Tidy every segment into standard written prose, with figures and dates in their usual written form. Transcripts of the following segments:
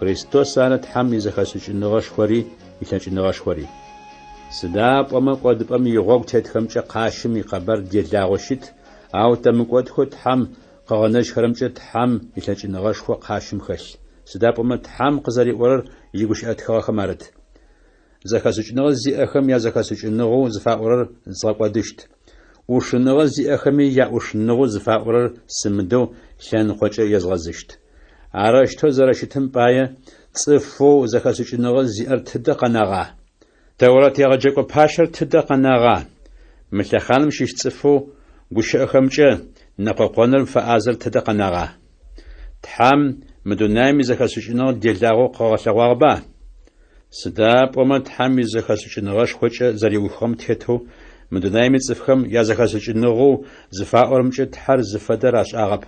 Христос ары Тхьэм изэхэшӏыкӏыныгъэшхори илъэкӏыныгъэшхори. Сыда пӏомэ кӏодыпӏэм игъогу тетхэмкӏэ къащым икъэбар делагъэу щыт, ау тэ мыкӏодхэу Тхьэм къыгъэнэжьхэрэмкӏэ Тхьэм илъэкӏыныгъэшхо къащым хэлъ. Сыда пӏомэ Тхьэм къызэриӏорэр игущыӏэ тхыгъэхэм арыт. Зэхэшӏыкӏыныгъэ зиӏэхэм язэхэшӏыкӏыныгъэу зыфаӏорэр згъэкӏодыщт. ӏушыныгъэ зиӏэхэми яӏушыныгъэу зыфаӏорэр сымыдэу лъэныкъокӏэ езгъэзыщт. Арэущтэу зэрэщытым пае, цӏыфэу зэхэшӏыкӏыныгъэ зиӏэр тыдэ къэнагъа? Тэурэт егъэджэкӏо пащэр тыдэ къэнагъа? Мы лъэхъаным щыщ цӏыфэу гущыӏэхэмкӏэ нэкъокъоным фэӏазэр тыдэ къэнагъа? Тхьэм мы дунаим изэхэшӏыкӏыныгъэ делагъэу къыгъэлъэгъуагъэба? Сыда пӏомэ Тхьэм изэхэшӏыкӏыныгъэшхокӏэ зэриухыгъэм тетэу мы дунаим ицӏыфхэм язэхэшӏыкӏыныгъэу зыфаӏорэмкӏэ Тхьэр зыфэдэр ашӏагъэп.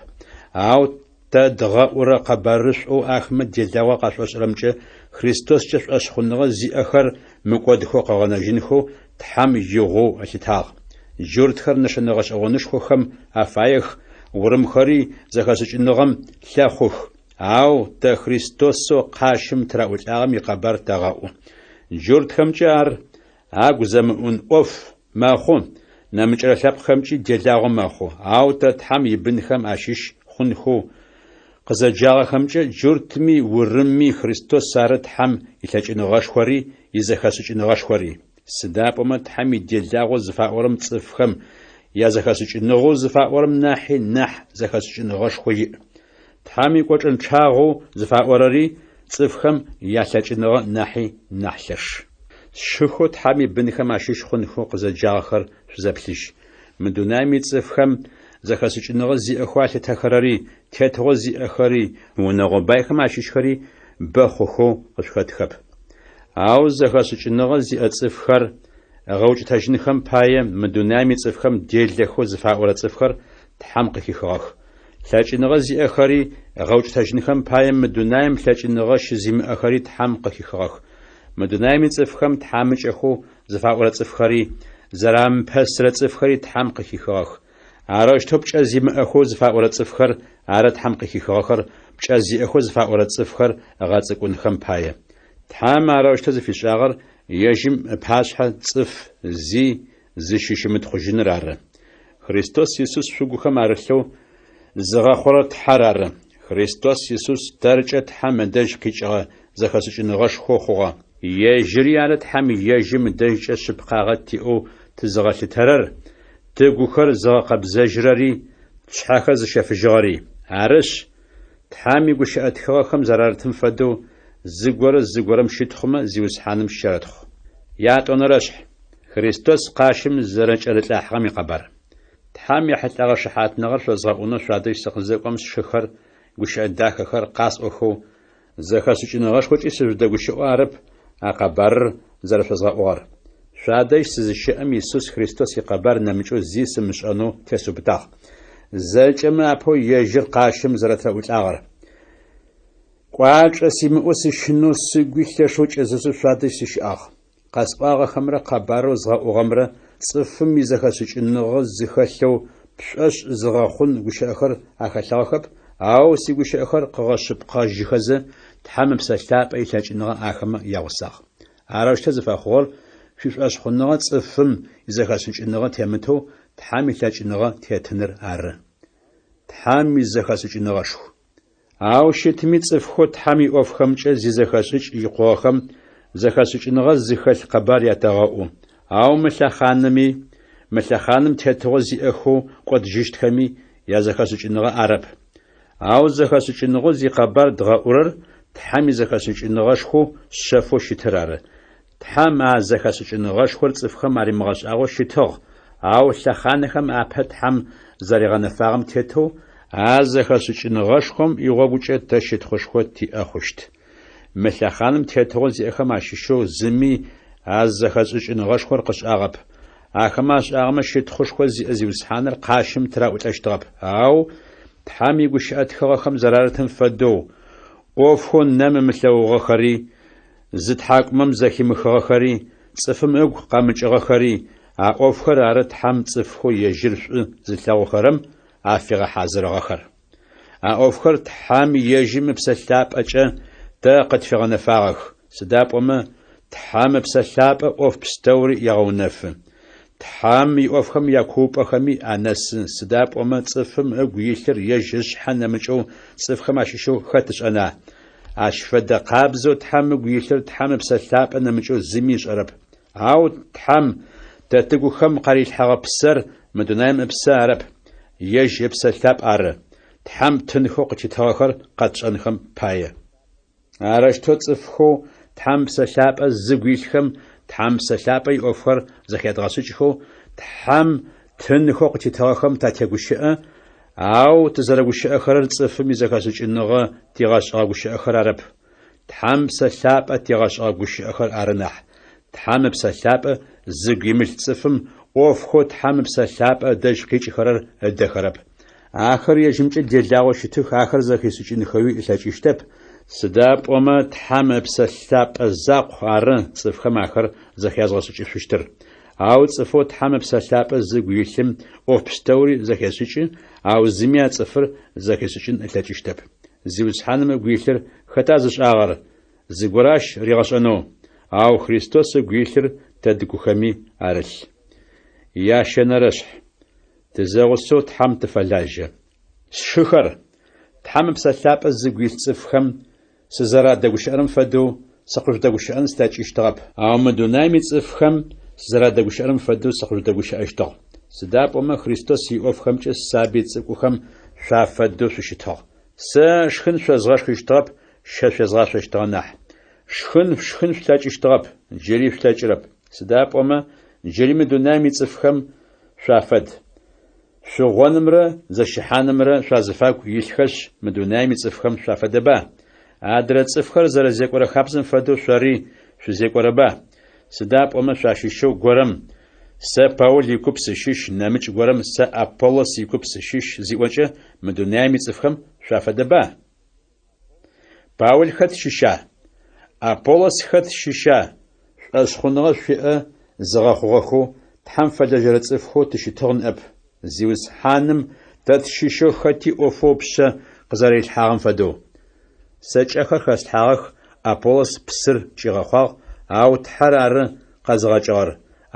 Ау тэ дгъэӏурэ къэбарышӏоу ахэмэ делагъо къашӏошӏырэмкӏэ Христоскӏэ шӏошъхъуныгъэ зиӏэхэр мыкӏодхэу къыгъэнэжьынхэу Тхьэм игъоу ылъытагъ. Джуртхэр нэшэнэ гъэшӏэгъонышхохэм афаех, урымхэри зэхэшӏыкӏыныгъэм лъэхъух. Ау тэ Христосэу къащым тыраӏулӏагъэм икъэбар тэгъэӏу. Джуртхэмкӏэ ар агу зэмыӏун ӏоф мэхъу, нэмыкӏырэ лъэпкъхэмкӏи делагъо мэхъу, ау тэ Тхьэм ибынхэм ащыщ хъунхэу къызэджагъэхэмкӏэ джуртми урымми Христос ары Тхьэм илъэкӏыныгъэшхори изэхэшӏыкӏыныгъэшхори. Сыда пӏомэ Тхьэм иделагъэу зыфаӏорэм цӏыфхэм язэхэшӏыкӏыныгъэу зыфаӏорэм нахьи нахь зэхэшӏыкӏыныгъэшхо иӏ. Тхьэм икӏочӏэнчъагъэу зыфаӏорэри цӏыфхэм ялъэкӏыныгъэ нахьи нахь лъэш. Сшыхэу Тхьэм ибынхэм ащыщ хъунхэу къызэджагъэхэр шъузэплъыжь. Мы дунаим ицӏыфхэм зэхэшӏыкӏыныгъэ зиӏэхэу алъытэхэрэри, тетыгъо зиӏэхэри, унэгъо байхэм ащыщхэри бэ хъухэу къышъухэтхэп. Ау зэхэшӏыкӏыныгъэ зиӏэ цӏыфхэр ыгъэукӏытэжьынхэм пае мы дунаим ицӏыфхэм делэхэу зыфаӏорэ цӏыфхэр Тхьэм къыхихыгъэх. Лъэкӏыныгъэ зиӏэхэри ыгъэукӏытэжьынхэм пае мы дунаим лъэкӏыныгъэ щызимыӏэхэри Тхьэм къыхихыгъэх. Мы дунаим ицӏыфхэм тхьамыкӏэхэу зыфаӏорэ цӏыфхэри, зэрамыпэсырэ цӏыфхэри Тхьэм къыхихыгъэх. Арэущтэу пкӏэ зимыӏэхэу зыфаӏорэ цӏыфхэр ары Тхьэм къыхихыгъэхэр пкӏэ зиӏэхэу зыфаӏорэ цӏыфхэр ыгъэцӏыкӏунхэм пае. Тхьэм арэущтэу зыфишӏагъэр ежьым ыпашъхьэ цӏыф зи зыщыщымытхъужьыныр ары. Христос Исус шъугухэм арылъэу зыгъэхъурэр Тхьэр ары. Христос Исус тэркӏэ Тхьэм ыдэжь къикӏыгъэ зэхэшӏыкӏыныгъэшхоу хъугъэ. Ежьыри ары Тхьэм ежьым ыдэжькӏэ шъыпкъагъэ тиӏэу тызыгъэлъытэрэр, тыгухэр зыгъэкъэбзэжьырэри, тшъхьэхэр зыщэфыжьыгъэри. Арышъ, Тхьэм игущыӏэ тхыгъэхэм зэрарытым фэдэу, зыгорэ зыгорэм щытхъумэ, Зиусхьаным щэрэтхъу. Ятӏонэрэшъхь, Христос къащым зэрэкӏэрылӏахьыгъэм икъэбар. Тхьэм ехьылӏэгъэ шыхьатныгъэр шъозгъэӏунэу шъуадэжь сыкъызэкӏом сшыхэр гущыӏэ дахэхэр къасӏохэу, зэхэшӏыкӏыныгъэшхокӏи сыжъудэгущыӏэу арэп а къэбарыр зэрэшъозгъэӏугъэр. Шъуадэжь сызыщэӏэм Исус Христос икъэбар нэмыкӏэу зи сымышӏэнэу тесыубытагъ. Зэкӏэмэ апэу ежьыр къащым зэрэтыраӏулӏагъэр. Кӏуачӏэ симыӏэу сыщынэу сыгуи лъэшэу кӏэзэзэу шъуадэжь сыщыӏагъ. Къэсӏуагъэхэмрэ къэбарэу згъэӏугъэмрэ цӏыфым изэхэшӏыкӏыныгъэ зыхэлъэу пшӏошъ зыгъэхъун гущыӏэхэр ахэлъыгъэхэп, ау сигущыӏэхэр къыгъэшъыпкъэжьыхэзэ, Тхьэм Ыпсэ Лъапӏэ илъэкӏыныгъэ ахэмэ ягъусагъ. Арэущтэу зыфэхъугъэр шъуишӏошъхъуныгъэ цӏыфым изэхэшӏыкӏыныгъэ темытэу Тхьэм илъэкӏыныгъэ тетыныр ары. Тхьэм изэхэшӏыкӏыныгъэшху. Ау щытми, цӏыфхэу Тхьэм иӏофхэмкӏэ зизэхэшӏыкӏ икъугъэхэм зэхэшӏыкӏыныгъэ зыхэлъ къэбар ятэгъэӏу. Ау мы лъэхъаными, мы лъэхъаным тетыгъо зиӏэхэу кӏодыжьыщтхэми язэхэшӏыкӏыныгъэ арэп. Ау зэхэшӏыкӏыныгъэу зикъэбар дгъэӏурэр Тхьэм изэхэшӏыкӏыныгъэшхоу шъэфэу щытыр ары. Тхьэм а зэхэшӏыкӏыныгъэшхор цӏыфхэм аримыгъэшӏагъэу щытыгъ, ау лъэхъанэхэм апэ Тхьэм зэригъэнэфагъэм тетэу, а зэхэшӏыкӏыныгъэшхом игъогукӏэ тэ щытхъушхо тиӏэ хъущт. Мы лъэхъаным тетыгъо зиӏэхэм ащыщэу зыми а зэхэшӏыкӏыныгъэшхор къышӏагъэп. Ахэмэ ашӏагъэмэ щытхъушхо зиӏэ Зиусхьаныр къащым тыраӏулӏэщтыгъэп. Ау Тхьэм игущыӏэ тхыгъэхэм зэрарытым фэдэу, ӏофхэу нэм ымылъэгъугъэхэри, Зы тхьакӏумэм зэхимыхыгъэхэри, цӏыфым ыгу къэмыкӏыгъэхэри, а ӏофхэр ары Тхьэм цӏыфхэу ежьыр шӏу зылъэгъухэрэм афигъэхьазырыгъэхэр. А ӏофхэр Тхьэм ежьым Ыпсэ Лъапӏэкӏэ тэ къытфигъэнэфагъэх, сыда пӏомэ Тхьэм Ыпсэ Лъапӏэ ӏоф пстэури егъэунэфы. Тхьэм иӏофхэм якуупӏэхэми анэсы, сыда пӏомэ цӏыфым ыгу илъыр ежь ышъхьэ нэмыкӏэу цӏыфхэм ащыщэу хэт ышӏэна? Ащ фэдэ къабзэу Тхьэм ыгу илъыр Тхьэм Ыпсэ Лъапӏэ нэмыкӏэу зыми ышӏэрэп. Ау Тхьэм тэ тыгухэм къарилъхьэгъэ псэр мы дунаим ыпсэ арэп, ежь Ыпсэ Лъапӏ ары, Тхьэм тынхэу къытитыгъэхэр къэтшӏэнхэм пае. Арэущтэу цӏыфхэу Тхьэм Ыпсэ Лъапӏэ зыгу илъхэм Тхьэм Ыпсэ Лъапӏэ иӏофхэр зэхядгъэшӏыкӏхэу, Тхьэм тынхэу къытитыгъэхэм татегущыӏэ, ау тызэрэгущыӏэхэрэр цӏыфым изэхэшӏыкӏыныгъэ тигъэшӏыгъэ гущыӏэхэр арэп, Тхьэм Ыпсэ Лъапӏэ тигъэшӏыгъэ гущыӏэхэр ары нахь. Тхьэм Ыпсэ Лъапӏэ зыгу имылъ цӏыфым ӏофхэу Тхьэм Ыпсэ Лъапӏэ ыдэжь къикӏыхэрэр ыдэхэрэп. Ахэр ежьымкӏэ делагъэу щытых, ахэр зэхишӏыкӏынхэуи ылъэкӏыщтэп, сыда пӏомэ Тхьэм Ыпсэ Лъапӏэ закъу ары цӏыфхэм ахэр зэхязгъэшӏыкӏышъущтыр. Ау цӏыфэу Тхьэм Ыпсэ Лъапӏэ зыгу илъым ӏоф пстэури зэхешӏыкӏы, ау зыми а цӏыфыр зэхишӏыкӏын ылъэкӏыщтэп. Зиусхьаным ыгу илъыр хэта зышӏагъэр? Зыгорэ ащ ригъэшӏэнэу? Ау Христос ыгу илъыр тэ тыгухэми арылъ. Ящэнэрэшъхь. Тызэгъусэу Тхьэм тыфэлажьэ. Сшыхэр, Тхьэм Ыпсэ Лъапӏэ зыгу илъ цӏыфхэм сызэрадэгущыӏэрэм фэдэу сыкъыжъудэгущыӏэн слъэкӏыщтыгъэп. Ау мы дунаим ицӏыфхэм сызэрадэгущыӏэрэм фэдэу сыкъыжъудэгущыӏэщтыгъ. Сыда пӏомэ Христос иӏофхэмкӏэ сабый цӏыкӏухэм шъуафэдэу шъущытыгъ. Сэ шхын шъозгъэшхыщтыгъэп, щэ шъуезгъашъощтыгъэ нахь. Шхын шъушхын шъулъэкӏыщтыгъэп, джыри шъулъэкӏырэп. Сыда пӏомэ джыри мы дунаим ицӏыфхэм шъуафэд. Шъугъонымрэ зэщыхьанымрэ шъуазыфагу илъхэшъ, мы дунаим ицӏыфхэм шъуафэдэба? Адрэ цӏыфхэр зэрэзекӏорэ хабзэм фэдэу шъори шъузекӏорэба? Сыда пӏомэ шъуащыщэу горэм, Сэ Паул икуп сыщыщ, нэмыкӏ горэм, Сэ Аполлос икуп сыщыщ зиӏокӏэ, мы дунаим ицӏыфхэм шъуафэдэба? Паул хэт щыща? Аполлос хэт щыща? Шӏошъхъуныгъэ шъуиӏэ зыгъэхъугъэхэу, Тхьэм фэлэжьэрэ цӏыфхэу тыщытыгъ ныӏэп. Зиусхьаным тэ тщыщэу хэти ӏофэу ыпшъэ къызэрэрилъхьагъэм фэдэу. Сэ кӏэхэр хэслъхьагъэх, Аполлос псыр кӏигъэхъуагъ, ау Тхьэр ары къэзыгъэкӏыгъэр.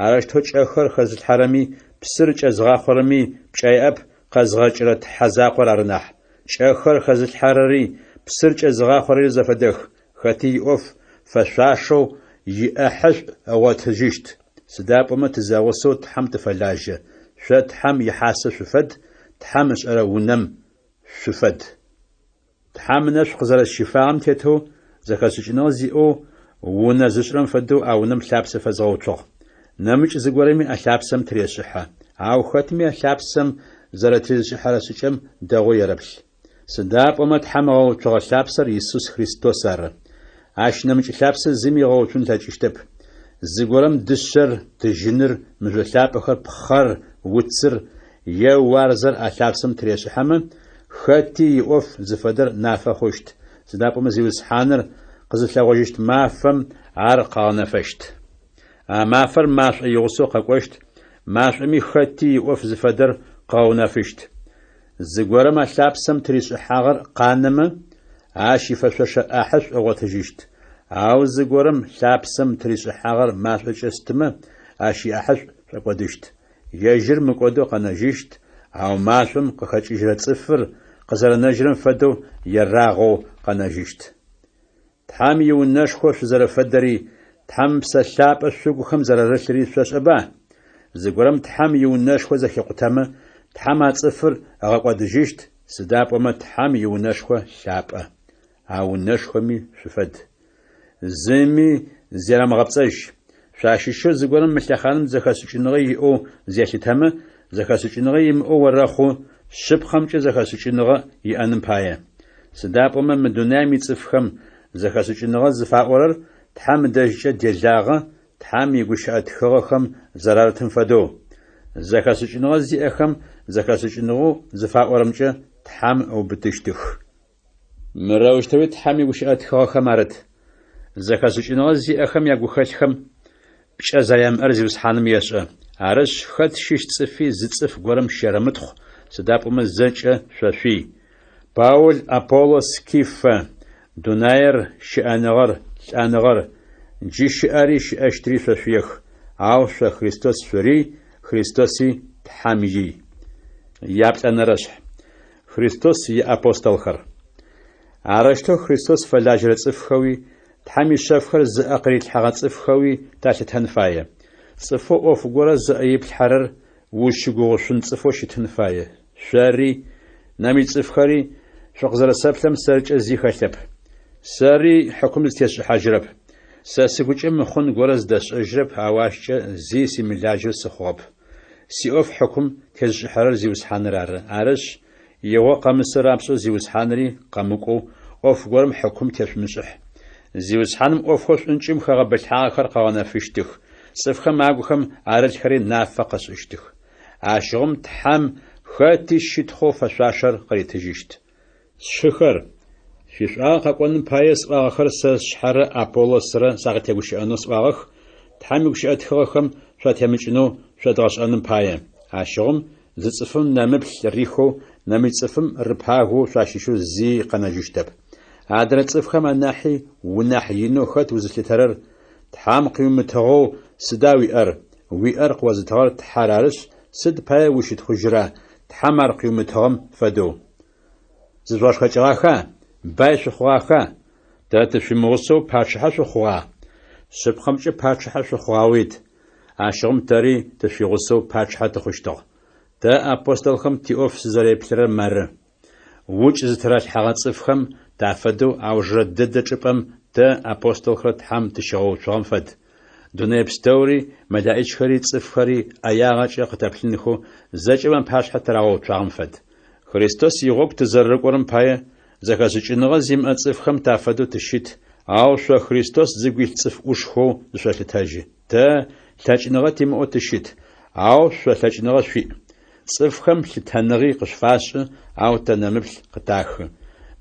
Арэущтэу кӏэхэр хэзылъхьэрэми, псыр кӏэзыгъахъорэми пкӏэ яӏэп, къэзгъэкӏырэ Тхьэ закъор ары нахь. Кӏэхэр хэзылъхьэрэри, псыр кӏэзыгъахъорэри зэфэдэх, хэти иӏоф фэшъуашэу иӏэхьышӏу ыгъотыжьыщт. Сыда пӏомэ тызэгъусэу Тхьэм тыфэлажьэ. Шъо Тхьэм ихьасэ шъуфэд, Тхьэм ышӏэрэ унэм шъуфэд. Тхьэм ынэшӏу къызэрэсщифагъэм тетэу, зэхэшӏыкӏыныгъэ зиӏэу, унэ зышӏырэм фэдэу а унэм лъапсэ фэзгъэуцугъ. Нэмыкӏ зыгорэми а лъапсэм тырешӏыхьэ. Ау хэтми а лъапсэм зэрэтыришӏыхьэрэ шӏыкӏэм дэгъоу ерэплъ. Сыда пӏомэ Тхьэм ыгъэуцугъэ лъапсэр Исус Христос ары. Ащ нэмыкӏ лъапсэ зыми ыгъэуцун ылъэкӏыщтэп. Зыгорэм дышъэр, тыжьыныр, мыжъо лъапӏэхэр, пхъэр, уцыр е уарзэр а лъапсэм тырешӏыхьэмэ, хэти иӏоф зыфэдэр нафэ хъущт, сыда пӏомэ Зиусхьаныр къызылъэгъожьыщт мафэм ар къагъэнэфэщт. А мафэр машӏо игъусэу къэкӏощт, машӏоми хэти иӏоф зыфэдэр къыгъэунэфыщт. Зыгорэм а лъапсэм тыришӏыхьагъэр къанэмэ, ащ ифэшъошэ ӏахьышӏу ыгъотыжьыщт. Ау зыгорэм лъапсэм тыришӏыхьагъэр машӏокӏэ стымэ, ащ иӏахьышӏу шӏокӏодыщт. Ежьыр мыкӏодэу къэнэжьыщт, ау машӏом къыхэкӏыжьрэ цӏыфыр къызэрэнэжьрэм фэдэу ерагъэу къэнэжьыщт. Тхьэм иунэшхо шъузэрэфэдэри, Тхьэм Ыпсэ Лъапӏэ шъугухэм зэрарылъри шъошӏэба? Зыгорэм Тхьэм иунэшхо зэхикъутэмэ, Тхьэм а цӏыфыр ыгъэкӏодыжьыщт, сыда пӏомэ Тхьэм иунэшхо лъапӏэ. А унэшхоми шъуфэд. Зыми зерэмыгъэпцӏэжь. Шъуащыщэу зыгорэм мы лъэхъаным зэхэшӏыкӏыныгъэ иӏэу зелъытэмэ, зэхэшӏыкӏыныгъэ имыӏэу орэхъу, шъыпкъэмкӏэ зэхэшӏыкӏыныгъэ иӏэным пае. Сыда пӏомэ мы дунаим ицӏыфхэм зэхэшӏыкӏыныгъэ зыфаӏорэр Тхьэм ыдэжькӏэ делагъэ, Тхьэм игущыӏэ тхыгъэхэм зэрарытым фэдэу. Зэхэшӏыкӏыныгъэ зиӏэхэм зэхэшӏыкӏыныгъэу зыфаӏорэмкӏэ Тхьэм ыубытыщтых. Мырэущтэуи Тхьэм игущыӏэ тхыгъэхэм арыт: Зэхэшӏыкӏыныгъэ зиӏэхэм ягухэлъхэм пкӏэ зэрямыӏэр Зиусхьаным ешӏэ. Арышъ, хэт щыщ цӏыфи зы цӏыф горэм щерэмытхъу, сыда пӏомэ зэкӏэ шъо шъуий. Паул, Аполлос, Кифэ. Дунаер, щыӏэныгъэр, лӏэныгъэр, джы щыӏэри щыӏэщтри шъошъуех, ау шъо Христос шъурий, Христоси Тхьэм ий. Яплӏэнэрэшъхь. Христос иапостолхэр. Арэущтэу Христос фэлажьэрэ цӏыфхэуи, Тхьэм ишъэфхэр зыӏэ къырилъхьэгъэ цӏыфхэуи талъытэн фае. Цӏыфэу ӏоф горэ зыӏэ иплъхьэрэр узщыгугъышъун цӏыфэу щытын фае. Шъори, нэмыкӏ цӏыфхэри шъукъызэрэсэплъырэм сэркӏэ зи хэлъэп. Сэри хьыкум зытесшӏыхьажьырэп. Сэ сыгукӏэ мыхъун горэ зыдэсшӏэжьырэп, ау ащкӏэ зи симылажьэу сыхъугъэп. Сиӏоф хьыкум тезышӏыхьэрэр Зиусхьаныр ары. Арышъ, игъо къэмысы рапшӏэу Зиусхьанри къэмыкӏоу ӏоф горэм хьыкум тешъумышӏыхь. Зиусхьаным ӏофхэу шӏункӏым хэгъэбылъхьагъэхэр къыгъэнэфыщтых, цӏыфхэм агухэм арылъхэри нафэ къышӏыщтых. Ащыгъум Тхьэм хэти щытхъоу фэшъуашэр къыритыжьыщт. Сшыхэр, шъуишӏуагъэ къэкӏоным пае сӏуагъэхэр сэ сшъхьэрэ Аполлосрэ сакъытегущыӏэнэу сӏуагъэх, Тхьэм игущыӏэ тхыгъэхэм шъуатемыкӏынэу шъодгъэшӏэным пае. Ащыгъум зы цӏыфым нэмыплъ рихэу нэмыкӏ цӏыфым рыпагэу шъуащыщэу зи къэнэжьыщтэп. Адрэ цӏыфхэм анахьи унахь инэу хэт узылъытэрэр? Тхьэм къыуимытыгъэу сыда уиӏэр? Уиӏэр къыозытыгъэр Тхьэр арышъ, сыд пае ущытхъужьыра, Тхьэм ар къыуимытыгъэм фэдэу? Зыжъугъэшхэкӏыгъаха? Бай шъухъугъаха? Тэ тышъуимыгъусэу пачъыхьэ шъухъугъа? Шъыпкъэмкӏэ пачъыхьэ шъухъугъауит! Ащыгъум тэри тышъуигъусэу пачъыхьэ тыхъущтыгъ. Тэ, апостолхэм, тиӏоф сызэреплъырэр мары. Укӏ зытыралъхьэгъэ цӏыфхэм тафэдэу аужырэ дэдэ чӏыпӏэм тэ, апостолхэр, Тхьэм тыщигъэуцугъэм фэд. Дунэе пстэури, мэлаӏичхэри, цӏыфхэри ӏэягъэкӏэ къытэплъынхэу зэкӏэм апашъхьэ тырагъэуцуагъэм фэд. Христос игъогу тызэрэрыкӏорэм пае, зэхэшӏыкӏыныгъэ зимыӏэ цӏыфхэм тафэдэу тыщыт, ау шъо Христос зыгу илъ цӏыф ӏушхэу зышъолъытэжьы. Тэ лъэкӏыныгъэ тимыӏэу тыщыт, ау шъо лъэкӏыныгъэ шъуиӏ. Цӏыфхэм лъытэныгъи къышъуфашӏы, ау тэ нэмыплъ къытахы.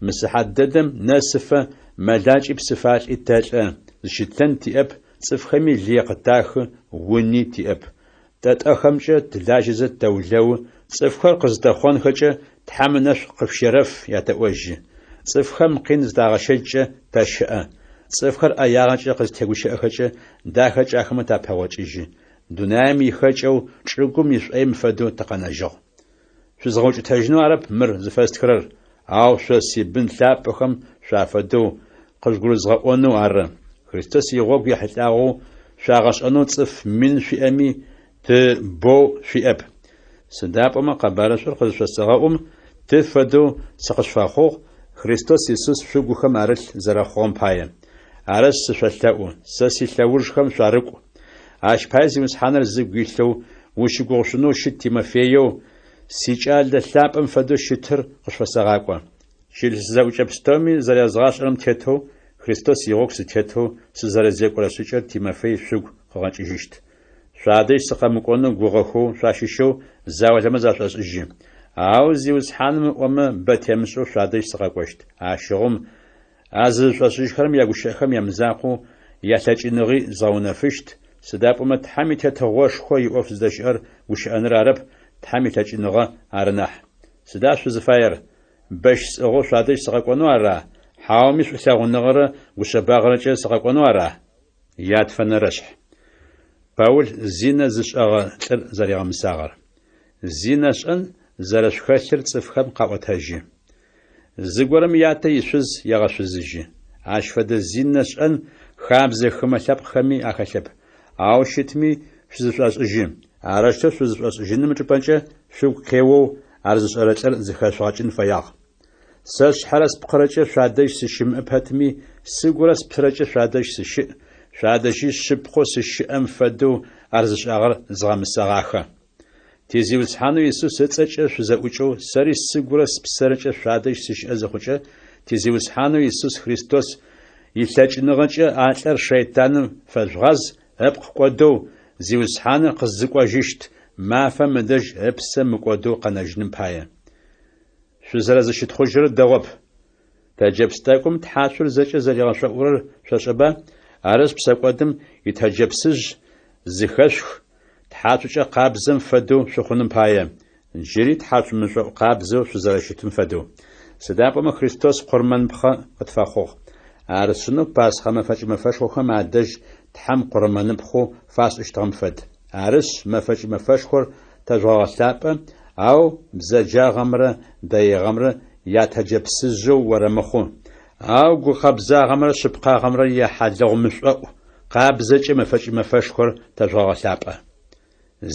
Мы сыхьат дэдэм нэсыфэ мэлакӏи псыфалӏи тэлӏэ, зыщытлъэн тиӏэп, цӏыфхэми лые къытахы, уни тиӏэп. Тӏэ тӏэхэмкӏэ тылажьэзэ тэулэу, цӏыфхэр къызытэхъонхэкӏэ Тхьэм ынэшӏу къышъущерэф ятэӏожьы. Цӏыфхэм къин зытагъэщэчкӏэ тэщыӏэ. Цӏыфхэр ӏэягъэкӏэ къызтегущыӏэхэкӏэ дахэкӏэ ахэмэ тапэгъокӏыжьы. Дунаим ихэкӏэу чӏыгум ишӏоим фэдэу тыкъэнэжьыгъ. Шъузгъэукӏытэжьынэу арэп мыр зыфэстхырэр, ау шъо сибын лъапӏэхэм шъуафэдэу къыжъугурызгъэӏонэу ары. Христос игъогу ехьылӏагъэу шъуагъэшӏэнэу цӏыф мин шъуиӏэми, ты боу шъуиӏэп. Сыда пӏомэ къэбарышӏур къызышъосэгъэӏум, ты фэдэу сыкъышъуфэхъугъ, Христос Исус шъугухэм арылъ зэрэхъугъэм пае. Арышъ, сышъолъэӏу, сэ силъэужхэм шъуарыкӏу. Ащ пае Зиусхьаныр зыгу илъэу, ущыгугъышъунэу щыт Тимофееу, сикӏалэ лъапӏэм фэдэу щытыр къышъуфэсэгъакӏо. Чылыс зэӏукӏэ пстэуми зэрязгъашӏэрэм тетэу, Христос игъогу сытетэу сызэрэзекӏорэ шӏыкӏэр Тимофей шъугу къыгъэкӏыжьыщт. Шъуадэжь сыкъэмыкӏонэу гугъэхэу шъуащыщэу заулэмэ зашӏошӏыжьы. Ау Зиусхьаным ыӏомэ, бэ темышӏэу шъуадэжь сыкъэкӏощт. Ащыгъум а зызышӏошӏыжьхэрэм ягущыӏэхэм ямызакъоу, ялъэкӏыныгъи згъэунэфыщт, сыда пӏомэ Тхьэм и Тетыгъошхо иӏоф зыдэщыӏэр гущыӏэныр арэп, Тхьэм илъэкӏыныгъэ ары нахь. Сыда шъузыфаер? Бэщ сӏыгъэу шъуадэжь сыкъэкӏонэу ара, хьауми шӏулъэгъуныгъэрэ гушъэбагъэрэкӏэ сыкъэкӏонэу ара? Ятфэнэрэшъхь. Паул зинэ зышӏэгъэ лӏыр зэригъэмысагъэр. Зинэ шӏэн зэрэшъухэлъыр цӏыфхэм къаӏотэжьы. Зыгорэм ятэ ишъуз егъэшъузыжьы. Ащ фэдэ зинэ шӏэн хабзэ хымэ лъэпкъхэми ахэлъэп. Ау щытми шъузышӏошӏыжьы. Арэущтэу шъузышӏошӏыжьыным ычӏыпӏэкӏэ шъугу къеоу ар зышӏэрэ лӏыр зыхэшъугъэкӏын фэягъ. Сэ сшъхьэрэ спкъырэкӏэ шъуадэжь сыщымыӏэ пэтми, сыгурэ спсэрэкӏэ шъуадэжь сыщыӏ, шъуадэжьи шъыпкъэу сыщыӏэм фэдэу ар зышӏагъэр згъэмысэгъахэ. Ти Зиусхьанэу Исус ыцӏэкӏэ шъузэӏукӏэу, сэри сыгурэ спсэрэкӏэ шъуадэжь сыщыӏэ зыхъукӏэ, ти Зиусхьанэу Исус Христос илъэкӏыныгъэкӏэ а лӏэр шэйтаным фэжъугъаз, ыпкъ кӏодэу, Зиусхьаныр къызыкӏожьыщт мафэм ыдэжь ыпсэ мыкӏодэу къэнэжьыным пае. Шъузэрэзыщытхъужьырэр дэгъоп. Тэджэпс тӏэкӏум тхьацур зэкӏэ зэригъэшӏоӏурэр шъошӏэба? Арышъ, псэкӏодым итэджэпсыжъ зыхэшъух, тхьацукӏэ къабзэм фэдэу шъухъуным пае, джыри тхьацу мышӏоӏу къабзэу шъузэрэщытым фэдэу. Сыда пӏомэ Христос къурмэнпхъэ къытфэхъугъ. Ар сшӏынэу Пасхъэ мэфэкӏ мэфэшхохэм адэжь Тхьэм къурмэныпхъэу фашӏыщтыгъэм фэд. Арышъ, мэфэкӏ мэфэшхор тэжъугъэгъэлъапӏэ, ау бзэджагъэмрэ дэигъэмрэ ятэджэпсыжъэу орэмыхъу, ау гукъэбзагъэмрэ шъыпкъагъэмрэ яхьалыгъу мышӏоӏу къабзэкӏэ мэфэкӏ мэфэшхор тэжъугъэгъэлъапӏэ.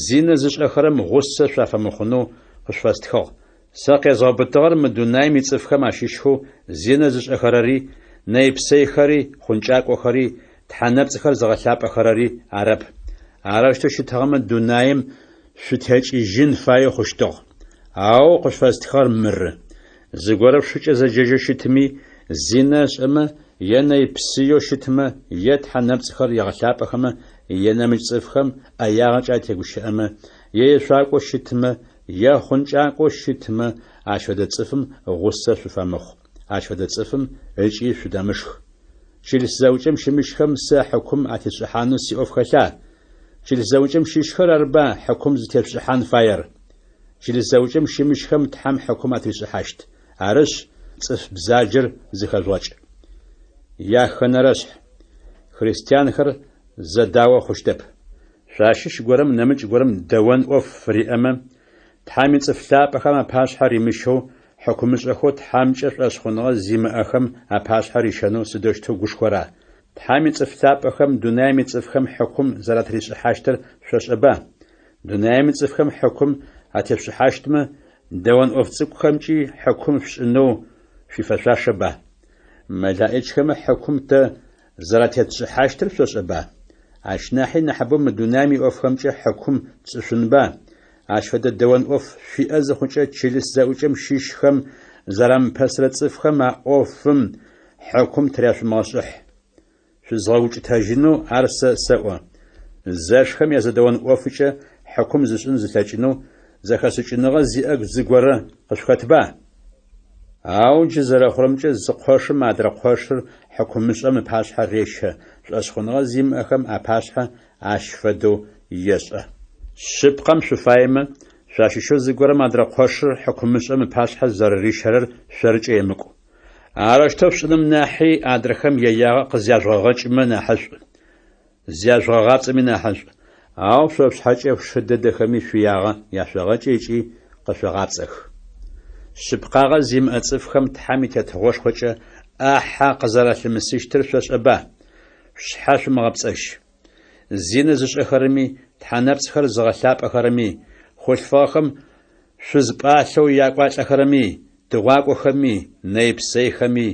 Зинэ зышӏэхэрэм гъусэ шъуафэмыхъунэу къышъуфэстхыгъ. Сэ къезгъэубытыгъэр мы дунаим ицӏыфхэм ащыщхэу зинэ зышӏэхэрэри, нэйпсэйхэри, хъункӏакӏохэри, тхьэ нэпцӏхэр зыгъэлъапӏэхэрэри арэп. Арэущтэу щытыгъэмэ, дунаим шъутекӏыжьын фаеу хъущтыгъ. Ау къышъуфэстхыгъэр мыры. Зыгорэ шъушыкӏэ зэджэжьэу щытми, зинэ ышӏэмэ, е нэйпсыеу щытмэ, е тхьэ нэпцӏхэр егъэлъапӏэхэмэ, е нэмыкӏ цӏыфхэм ӏэягъэкӏэ атегущыӏэмэ, е ешъуакӏоу щытмэ, е хъункӏакӏоу щытмэ, ащ фэдэ цӏыфым гъусэ шъуфэмыхъу, ащ фэдэ цӏыфым ыкӏи шъудэмышх. Чылыс зэӏукӏэм щымыщхэм сэ хьыкум атесшӏыхьанэу сиӏоф хэлъа? Чылыс зэӏукӏэм щыщхэр арба хьыкум зытешъушӏыхьан фаер? Чылыс зэӏукӏэм щымыщхэм Тхьэм хьыкум атришӏыхьащт. Арышъ, цӏыф бзаджэр зыхэжъугъэкӏ. Яхэнэрэшъхь. Христианхэр зэдао хъущтэп. Шъуащыщ горэм нэмыкӏ горэм дэон ӏоф фыриӏэмэ, Тхьэм ицӏыф лъапӏэхэм апашъхьэ римыщэу, хьыкумышӏэхэу Тхьэмкӏэ шӏошъхъуныгъэ зимыӏэхэм апашъхьэ рищэнэу сыдэущтэу гушхора? Тхьэм ицӏыф лъапӏэхэм дунаим ицӏыфхэм хьыкум зэратришӏыхьащтыр шъошӏэба? Дунаим ицӏыфхэм хьыкум атешъушӏыхьащтмэ, дэон ӏоф цӏыкӏухэмкӏи хьыкум шъушӏынэу шъуифэшъуашэба? Мэлаӏичхэмэ хьыкум тэ зэратетшӏыхьащтыр шъошӏэба? Ащ нахьи нахьыбэу мы дунаим иӏофхэмкӏэ хьыкум тшӏышъунба? Ащ фэдэ дэон ӏоф шъуиӏэ зыхъукӏэ чылыс зэӏукӏэм щыщхэм зэрамыпэсрэ цӏыфхэм а ӏофым хьыкум тыряшъумыгъэшӏыхь. Шъузгъэукӏытэжьынэу ар сэ сэӏо. Зэшхэм язэдэон ӏофыкӏэ хьыкум зышӏын зылъэкӏынэу зэхэшӏыкӏыныгъэ зиӏэ зыгорэ къышъухэтба? Ау джы зэрэхъурэмкӏэ зы къошым адрэ къошыр хьыкумышӏэм ыпашъхьэ рещэ, шӏошъхъуныгъэ зимыӏэхэм апашъхьэ ащ фэдэу ешӏэ. Шъыпкъэм шъуфаемэ, шъуащыщэу зыгорэм адрэ къошыр хьыкумышӏэм ыпашъхьэ зэрэрищэрэр шъоркӏэ емыкӏу. Арэущтэу шъушӏыным нахьи адрэхэм яягъэ къызяжъугъэгъэкӏымэ нахьышӏу, зяжъугъэгъапцӏэми нахьышӏу. Ау шъо шъушъхьэкӏэ шъушы дэдэхэми шъуиягъэ яшъогъэкӏы ыкӏи къышъогъапцӏэх. Шъыпкъагъэ зимыӏэ цӏыфхэм Тхьэм и Тетыгъошхокӏэ ӏахьэ къызэралъымысыщтыр шъошӏэба? Шъушъхьэ шъумыгъэпцӏэжь. Зинэ зышӏэхэрэми, тхьэ нэпцӏхэр зыгъэлъапӏэхэрэми, хъулъфыгъэхэм шъуз пӏалъэу якӏуалӏэхэрэми, тыгъуакӏохэми, нэйпсэйхэми,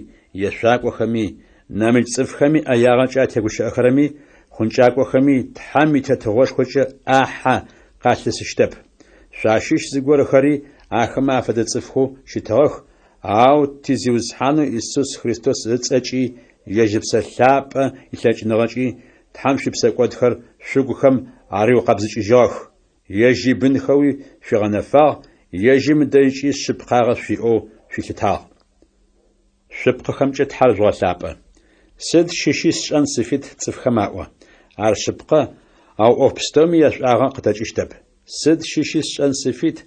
ешъуакӏохэми, нэмыкӏ цӏыфхэми ӏэягъэкӏэ атегущыӏэхэрэми, хъункӏакӏохэми Тхьэм и Тетыгъошхокӏэ ӏахьэ къалъысыщтэп. Шъуащыщ зыгорэхэри ахэмэ афэдэ цӏыфхэу щытыгъэх, Ау ти Зиусхьанэу Исус Христос ыцӏэкӏи, ежь Ыпсэ Лъапӏэ илъэкӏыныгъэкӏи Тхьэм шъуипсэкӏодхэр шъугухэм ариукъэбзыкӏыжьыгъэх, ежь ибынхэуи шъуигъэнэфагъ, ежьым ыдэжькӏи шъыпкъагъэ шъуиӏэу шъуилъытагъ. Шъупкъыхэмкӏэ Тхьэр жъугъэлъапӏэ. Сыд щыщи сшӏэн сыфит цӏыфхэм аӏо. Ар шъыпкъэ, ау ӏоф пстэуми яшӏуагъэ къытэкӏыщтэп. Сыд щыщи сшӏэн сыфит,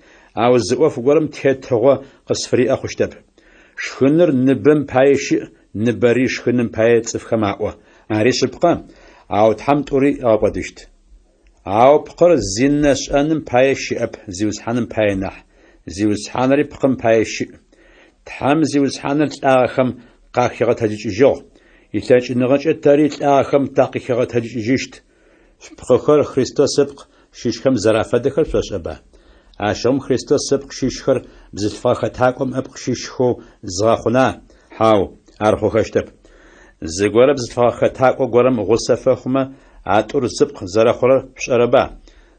ау зы ӏоф горэм тетыгъо къысфыриӏэ хъущтэп. Шхыныр ныбэм пае щыӏ, ныбэри шхыным пае цӏыфхэм аӏо. Ари шъыпкъэ, ау Тхьэм тӏури ыгъэкӏодыщт. Ау пкъыр зинэ шӏэным пае щыӏэп, Зиусхьаным пае нахь. Зиусхьанри пкъым пае щыӏ. Тхьэм Зиусхьаныр лӏагъэхэм къахигъэтэджыкӏыжьыгъ, илъэкӏыныгъэкӏэ тэри лӏагъэхэм такъыхигъэтэджыкӏыжьыщт. Шъупкъыхэр Христос ыпкъ щыщхэм зэрафэдэхэр шъошӏэба? Ащыгъум Христос ыпкъ щыщхэр бзылъфыгъэ хэтакӏом ыпкъ щыщхэу згъэхъуна? Хьау, ар хъухэщтэп. Зыгорэ бзылъфыгъэ хэтакӏо горэм гъусэ фэхъумэ, а тӏур зыпкъ зэрэхъурэр шъушӏэрэба?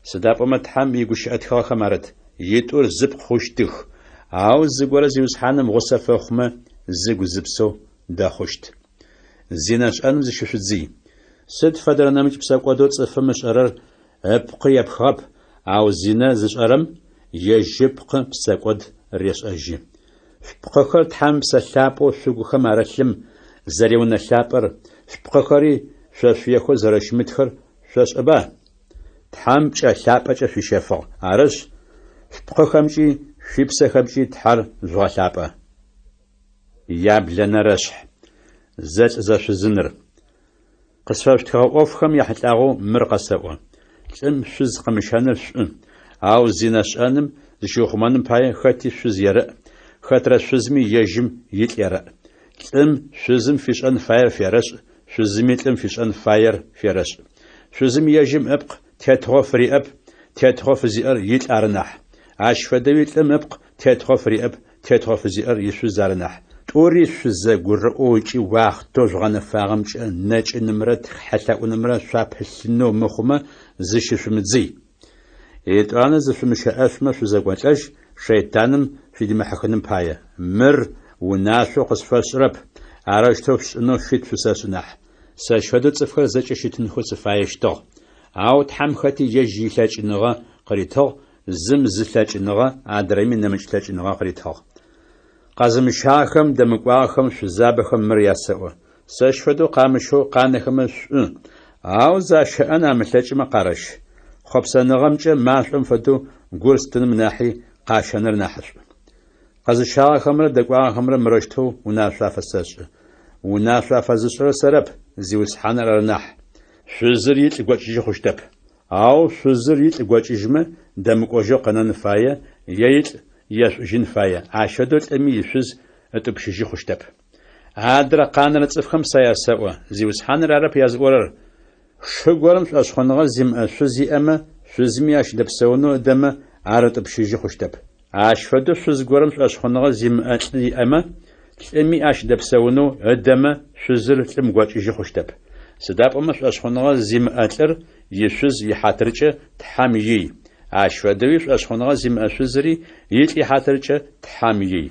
Сыда пӏомэ Тхьэм игущыӏэ тхыгъэхэм арыт, Итӏур зыпкъ хъущтых. Ау зыгорэ Зиусхьаным гъусэ фэхъумэ, зыгу зыпсэу дэхъущт. Зинэ шӏэным зыщышъудзый. Сыд фэдэрэ нэмыкӏ псэкӏодэу цӏыфым ышӏэрэр ыпкъы епхыгъэп, ау зинэ зышӏэрэм ежь ыпкъы псэкӏод решӏэжьы. Шъупкъыхэр Тхьэм Псэ Лъапӏэу шъугухэм арылъым зэриунэ лъапӏэр, шъупкъыхэри шъошъуехэу зэрэщымытхэр шъошӏэба? Тхьэм пкӏэ лъапӏэкӏэ шъуищэфыгъ, арышъ, шъупкъыхэмкӏи шъуипсэхэмкӏи Тхьэр жъугъэлъапӏэ. Яблэнэрэшъхь. Зэлӏзэшъузыныр. Къысфэшъутхыгъэ ӏофхэм яхьылӏагъэу мыр къэсэӏо. Лӏым шъуз къымыщэныр шӏу, ау зинэ шӏэным зыщиухъумэным пае хэти шъуз ерэӏ, хэтрэ шъузми ежьым илӏ ерэӏ. Лӏым шъузым фишӏэн фаер ферэшӏ, шъузыми лӏым фишӏэн фаер ферэшӏ. Шъузым ежьым ыпкъ тетыгъо фыриӏэп, тетыгъо фызиӏэр илӏ ары нахь. Ащ фэдэуи лӏым ыпкъ тетыгъо фыриӏэп, тетыгъо фызиӏэр ишъуз ары нахь. Тӏури шъузэгурыӏоу ыкӏи уахътэу жъугъэнэфагъэмкӏэ нэкӏынымрэ тхьэлъэӏунымрэ шъуапылъынэу мыхъумэ зыщышъумыдзый. Етӏанэ зышъумыщэӏэшъумэ шъузэкӏолӏэжь, шэйтаным шъудимыхьыхыным пае. Мыр унашъоу къысшъуфэсшӏырэп, арэущтэу шъушӏынэу фит шъусэшӏы нахь. Сэщ фэдэу цӏыфхэр зэкӏэ щытынхэу сыфаещтыгъ. Ау Тхьэм хэти ежь илъэкӏыныгъэ къыритыгъ, зым зы лъэкӏыныгъэ, адрэми нэмыкӏ лъэкӏыныгъэ къыритыгъ. Къэзымыщагъэхэм, дэмыкӏуагъэхэм, шъузабэхэм мыр ясэӏо. Сэщ фэдэу къамыщэу къанэхэмэ шӏу, ау защэӏэн амылъэкӏымэ къарэщ. Хъопсэныгъэмкӏэ машӏом фэдэу гур стыным нахьи къащэныр нахьышӏу. Къэзыщагъэхэмрэ дэкӏуагъэхэмрэ мырэущтэу унашъо афэсэшӏы. Унашъо афэзышӏырэр сэрэп, Зиусхьаныр ары нахь. Шъузыр илӏ гокӏыжьы хъущтэп. Ау шъузыр илӏ гокӏыжьмэ, дэмыкӏожьэу къэнэн фае е илӏ ешӏужьын фае, ащ фэдэу лӏыми ишъуз ытӏупщыжьы хъущтэп. Адрэ къанэрэ цӏыфхэм сэ ясэӏо, Зиусхьаныр арэп языӏорэр, шы горэм шӏошъхъуныгъэ зимыӏэ шъуз иӏэмэ, шъузми ащ дэпсэунэу ыдэмэ, ар ытӏупщыжьы хъущтэп. Ащ фэдэу шъуз горэм шӏошъхъуныгъэ зимыӏэ лӏы иӏэмэ, лӏыми ащ дэпсэунэу ыдэмэ, шъузыр лӏым гокӏыжьы хъущтэп. Сыда пӏомэ шӏошъхъуныгъэ зимыӏэ лӏыр ишъуз ихьатыркӏэ Тхьэм ий, ащ фэдэуи шӏошъхъуныгъэ зимыӏэ шъузри илӏ ихьатыркӏэ Тхьэм ий.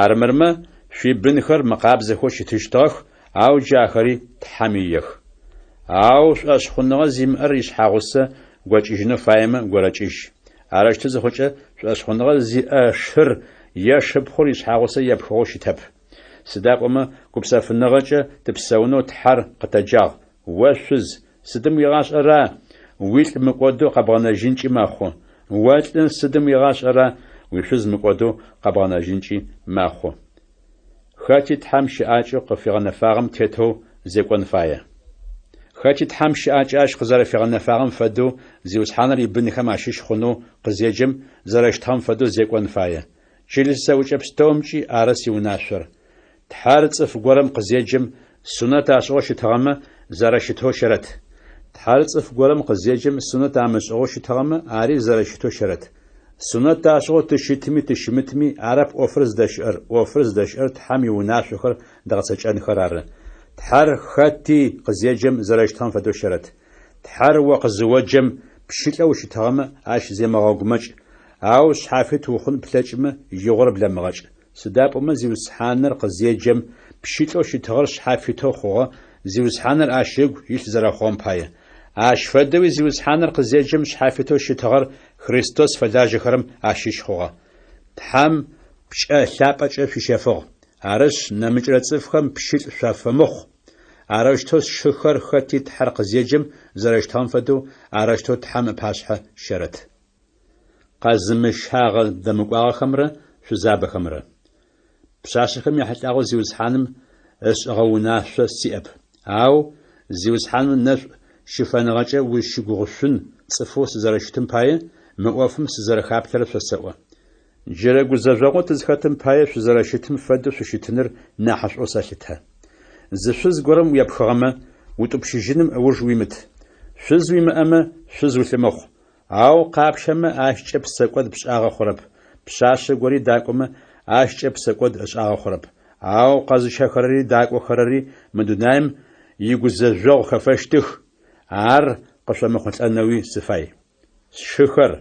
Армырмэ, шъуибынхэр мыкъабзэхэу щытыщтыгъэх, ау джы ахэри Тхьэм иех. Ау шӏошъхъуныгъэ зимыӏэр ишъхьагъусэ гокӏыжьынэу фаемэ, горэкӏыжь. Арэущтэу зыхъукӏэ, шӏошъхъуныгъэ зиӏэ шыр е шыпхъур ишъхьагъусэ епхыгъэу щытэп. Сыда пӏомэ гупсэфыныгъэкӏэ тыпсэунэу Тхьэр къытэджагъ. О шъуз, сыдым уигъашӏэра, уилӏ мыкӏодэу къэбгъэнэжьынкӏи мэхъу. О лӏы, сыдым уигъашӏэра, уишъуз мыкӏодэу къэбгъэнэжьынкӏи мэхъу. Хэти Тхьэм щыӏакӏэу къыфигъэнэфагъэм тетэу зекӏон фае. Хэти Тхьэм щыӏакӏэ ащ къызэрэфигъэнэфагъэм фэдэу Зиусхьаныр ибынхэм ащыщ хъунэу къызеджэм зэрэщытыгъэм фэдэу зекӏон фае. Чылыс зэӏукӏэ пстэумкӏи ары сиунашъор. Тхьэр цӏыф горэм къызеджэм, сунэт ашӏыгъэу щытыгъэмэ, зэрэщытэу щэрэт. Тхьэр цӏыф горэм къызеджэм, сунэт амышӏыгъэу щытыгъэмэ, ари зэрэщытэу щэрэт. Сунэт ашӏыгъэу тыщытми тыщымытми, арэп ӏофыр зыдэщыӏэр, ӏофыр зыдэщыӏэр Тхьэм иунашъохэр дгъэцэкӏэнхэр ары. Тхьэр хэти къызеджэм зэрэщытыгъэм фэдэу щэрэт. Тхьэр о къызыоджэм, пщылӏэу ущытыгъэмэ, ащ земыгъэгумэкӏ, ау шъхьафит ухъун плъэкӏымэ, игъор блэмыгъэкӏ. Сыда пӏомэ Зиусхьаныр къызеджэм, пщылӏэу щытыгъэр шъхьафитэу хъугъэ, Зиусхьаныр ащ ыгу илъ зэрэхъугъэм пае. Ащ фэдэуи Зиусхьаныр къызеджэм шъхьафитэу щытыгъэр Христос фэлажьэхэрэм ащыщ хъугъэ. Тхьэм пкӏэ лъапӏэкӏэ шъуищэфыгъ. Арышъ, нэмыкӏрэ цӏыфхэм пщылӏ шъуафэмыхъу. Арэущтэу сшыхэр хэти Тхьэр къызеджэм зэрэщытыгъэм фэдэу, арэущтэу Тхьэм ыпашъхьэ щэрэт. Къэзымыщагъэ дэмыкӏуагъэхэмрэ шъузабэхэмрэ. Пшъашъэхэм яхьылӏагъэу Зиусхьаным ышӏыгъэ унашъо сиӏэп. Ау Зиусхьаным ынэшӏу щыфэныгъэкӏэ узщыгугъышъун цӏыфэу сызэрэщытым пае, мы ӏофым сызэрэхаплъэрэр шъосэӏо. Джырэ гузэжъогъоу тызхэтым пае шъузэрэщытым фэдэу шъущытыныр нахьышӏоу сэлъытэ. Зы шъуз горэм уепхыгъэмэ, утӏупщыжьыным ыуж уимыт. Шъуз уимыӏэмэ, шъуз улъымыхъу. Ау къапщэмэ, ащкӏэ псэкӏод пшӏагъэ хъурэп, пшъашъэ гори дакӏомэ, ащкӏэ псэкӏод ышӏагъэ хъурэп. Ау къэзыщэхэрэри дакӏохэрэри мы дунаим игузэжъогъу хэфэщтых, ар къышъомыхъулӏэнэуи сыфай. Сшыхэр,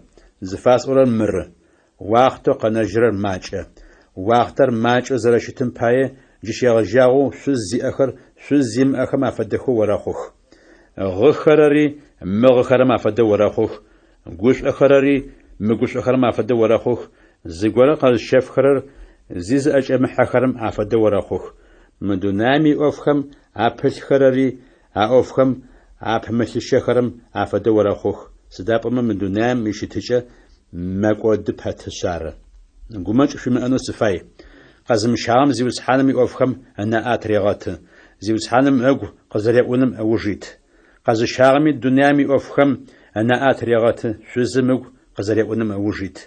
зыфасӏорэр мыры, уахътэу къэнэжьырэр макӏэ. Уахътэр макӏэу зэрэщытым пае джы щегъэжьагъэу шъуз зиӏэхэр шъуз зимыӏэхэм афэдэхэу орэхъух. Гъыхэрэри мыгъыхэрэм афэдэу орэхъух, гушӏохэрэри мыгушӏохэрэм афэдэу орэхъух, зыгорэ къэзыщэфхэрэр зи зыӏэкӏэмыхьэхэрэм афэдэу орэхъух. Мы дунаим иӏофхэм апылъхэрэри а ӏофхэм апымылъыщэхэрэм афэдэу орэхъух, сыда пӏомэ мы дунаим ищытыкӏэ мэкӏоды пэтышъ ары. Гумэкӏ шъуимыӏэнэу сыфай. Къэзымыщагъэм Зиусхьаным иӏофхэм ынаӏэ атырегъэты. Зиусхьаным ыгу къызэреӏуным ыуж ит. Къэзыщагъэми дунаим иӏофхэм ынаӏэ атырегъэты, шъузым ыгу къызэреӏуным ыуж ит.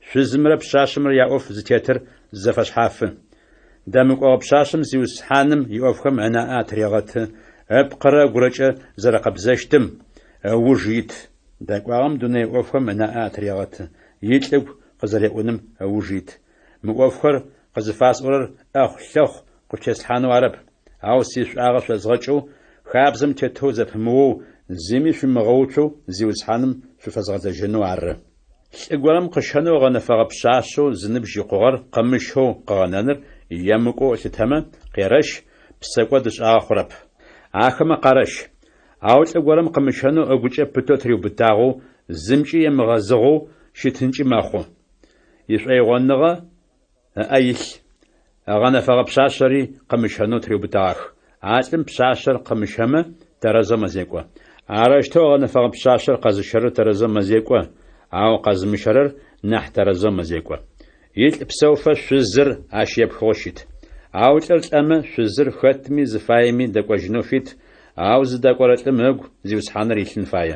Шъузымрэ пшъашъэмрэ яӏоф зытетыр зэфэшъхьафы. Дэмыкӏогъэ пшъашъэм Зиусхьаным иӏофхэм ынаӏэ атырегъэты, ыпкъырэ ыгурэкӏэ зэрэкъэбзэщтым ыуж ит. Дэкӏуагъэм дунэе ӏофхэм ынаӏэ атырегъэты, илӏ ыгу къызэреӏуным ыуж ит. Мы ӏофхэр къызыфасӏорэр ӏэхъу-лъэхъу къышъутеслъхьанэу арэп, ау сишӏуагъэ шъозгъэкӏэу, хабзэм тетэу зэпымыоу, зыми шъуимыгъэуцоу Зиусхьаным шъуфэзгъэлэжьэнэу ары. Лӏы горэм къыщэнэу ыгъэнэфэгъэ пшъашъэу зыныбжь икъугъэр къымыщэу къыгъэнэныр емыкӏоу ылъытэмэ, къерэщ, псэкӏод ышӏагъэ хъурэп. Ахэмэ къарэщ. Ау лӏы горэм къымыщэнэу ыгукӏэ пытэу тыриубытагъэу, зымкӏи емыгъэзыгъэу щытынкӏи мэхъу. Ишӏоигъоныгъэ ыӏэ илъ. Ыгъэнэфэгъэ пшъашъэри къымыщэнэу тыриубытэгъах. А лӏым пшъашъэр къымыщэмэ, тэрэзэу мэзекӏо. Арэущтэу ыгъэнэфэгъэ пшъашъэр къэзыщэрэр тэрэзэу мэзекӏо, ау къэзымыщэрэр нахь тэрэзэу мэзекӏо. Илӏ псэуфэ шъузыр ащ епхыгъэу щыт. Ау лӏыр лӏэмэ, шъузыр хэтми зыфаеми дэкӏожьынэу фит, ау зыдэкӏорэ лӏым ыгу Зиусхьаныр илъын фае.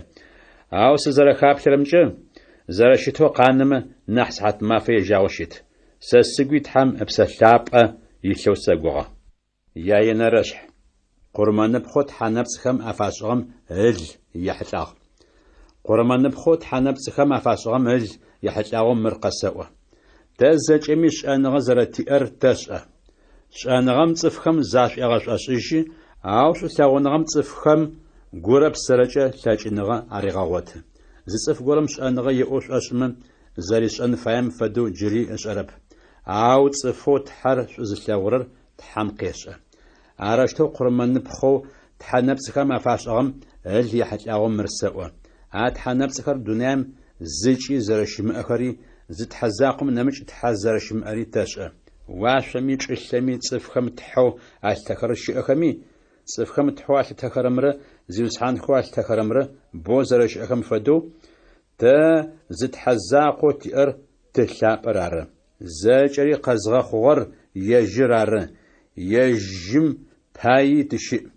Ау сызэрэхаплъэрэмкӏэ, зэрэщытэу къанэмэ, нахь сыхьатмафэ ежьагъэу щыт. Сэ сыгуи Тхьэм Ыпсэ Лъапӏэ илъэу сэгугъэ. Яенэрэшъхь. Къурмэныпхъэу тхьэ нэпцӏхэм афашӏыгъэм ыл ехьылӏагъ. Къурмэныпхъэу тхьэ нэпцӏхэм афашӏыгъэм ыл ехьылӏагъэу мыр къэсэӏо. Тэ зэкӏэми шӏэныгъэ зэрэтиӏэр тэшӏэ. Шӏэныгъэм цӏыфхэм зашӏуегъэшӏошӏыжьы, ау шӏулъэгъуныгъэм цӏыфхэм гурэ псэрэкӏэ лъэкӏыныгъэ арегъэгъоты. Зы цӏыф горэм шӏэныгъэ иӏэу шӏошӏымэ, зэришӏэн фаем фэдэу джыри ышӏэрэп. Ау цӏыфэу Тхьэр шӏу зылъэгъурэр Тхьэм къешӏэ. Арэущтэу къурмэныпхъэу тхьэ нэпцӏхэм афашӏыгъэм ыл ехьылӏагъэу мыр сэӏо. А тхьэ нэпцӏхэр дунаим зыкӏи зэрэщымыӏэхэри, зы Тхьэ закъом нэмыкӏ Тхьэ зэрэщымыӏэри тэшӏэ. Уашъоми чӏылъэми цӏыфхэм тхьэу алъытэхэрэр щыӏэхэми, цӏыфхэм тхьэу алъытэхэрэмрэ зиусхьанхэу алъытэхэрэмрэ бэу зэрэщыӏэхэм фэдэу, тэ зы Тхьэ закъоу тиӏэр Ты лъапӏэр ары. Зэкӏэри къэзгъэхъугъэр ежьыр ары, ежьым паий тыщыӏ.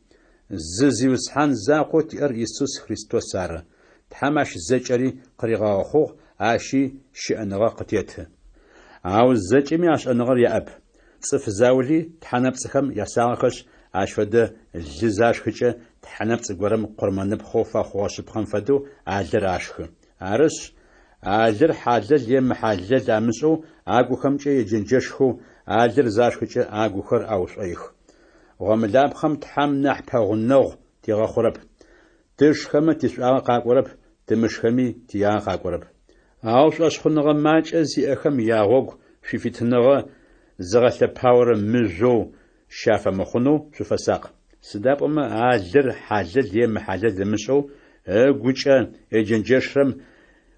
Зы Зиусхьан закъоу тиӏэр Исус Христос ары. Тхьэм ащ зэкӏэри къыригъэгъэхъугъ, ащи щыӏэныгъэ къытеты. Ау зэкӏэми а шӏэныгъэр яӏэп. Цӏыф заули тхьэ нэпцӏхэм ясагъэхэшъ, ащ фэдэ лы зашхыкӏэ, тхьэ нэпцӏ горэм къурмэныпхъэу фэхъугъэ шъыпкъэм фэдэу а лыр ашхы. Арышъ, а лыр хьалэл е мыхьалэл амышӏэу агухэмкӏэ еджэнджэшхэу а лыр зашхыкӏэ агухэр аушӏоих. Гъомылапхъэм Тхьэм нахь пэгъунэгъу тигъэхъурэп. Тышхэмэ тишӏуагъэ къакӏорэп, тымышхэми тиягъэ къакӏорэп. Ау шӏошъхъуныгъэ макӏэ зиӏэхэм ягъогу шъуифитыныгъэ зыгъэлъэпаорэ мыжъоу щафэмыхъунэу шъуфэсакъ. Сыда пӏомэ а лыр хьалэл е мыхьалэл ымышӏэу ыгукӏэ еджэнджэшрэм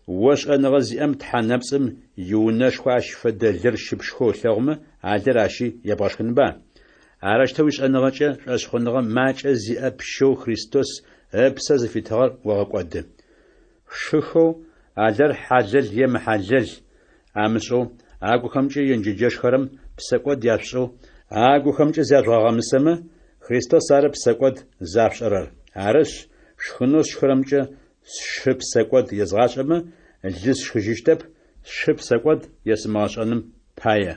о шӏэныгъэ зиӏэм тхьэ нэпцӏым иунэшхо ащ фэдэ лыр щыпшхэу ылъэгъумэ, а лыр ащи ебгъэшхынба? Арэущтэу уишӏэныгъэкӏэ шӏошъхъуныгъэ макӏэ зиӏэ пщэу Христос ыпсэ зыфитыгъэр огъэкӏоды. Шыхэу а лыр хьалэл е мыхьалэл амышӏэу, агухэмкӏэ енджэнджэшхэрэм псэкӏод яшъушӏэу, агухэмкӏэ зяжъугъэгъэмысэмэ, Христос ары псэкӏод зашъушӏэрэр. Арышъ, шхынэу сшхырэмкӏэ сшы псэкӏод езгъашӏэмэ, лы сшхыжьыщтэп, сшы псэкӏод есымыгъэшӏэным пае.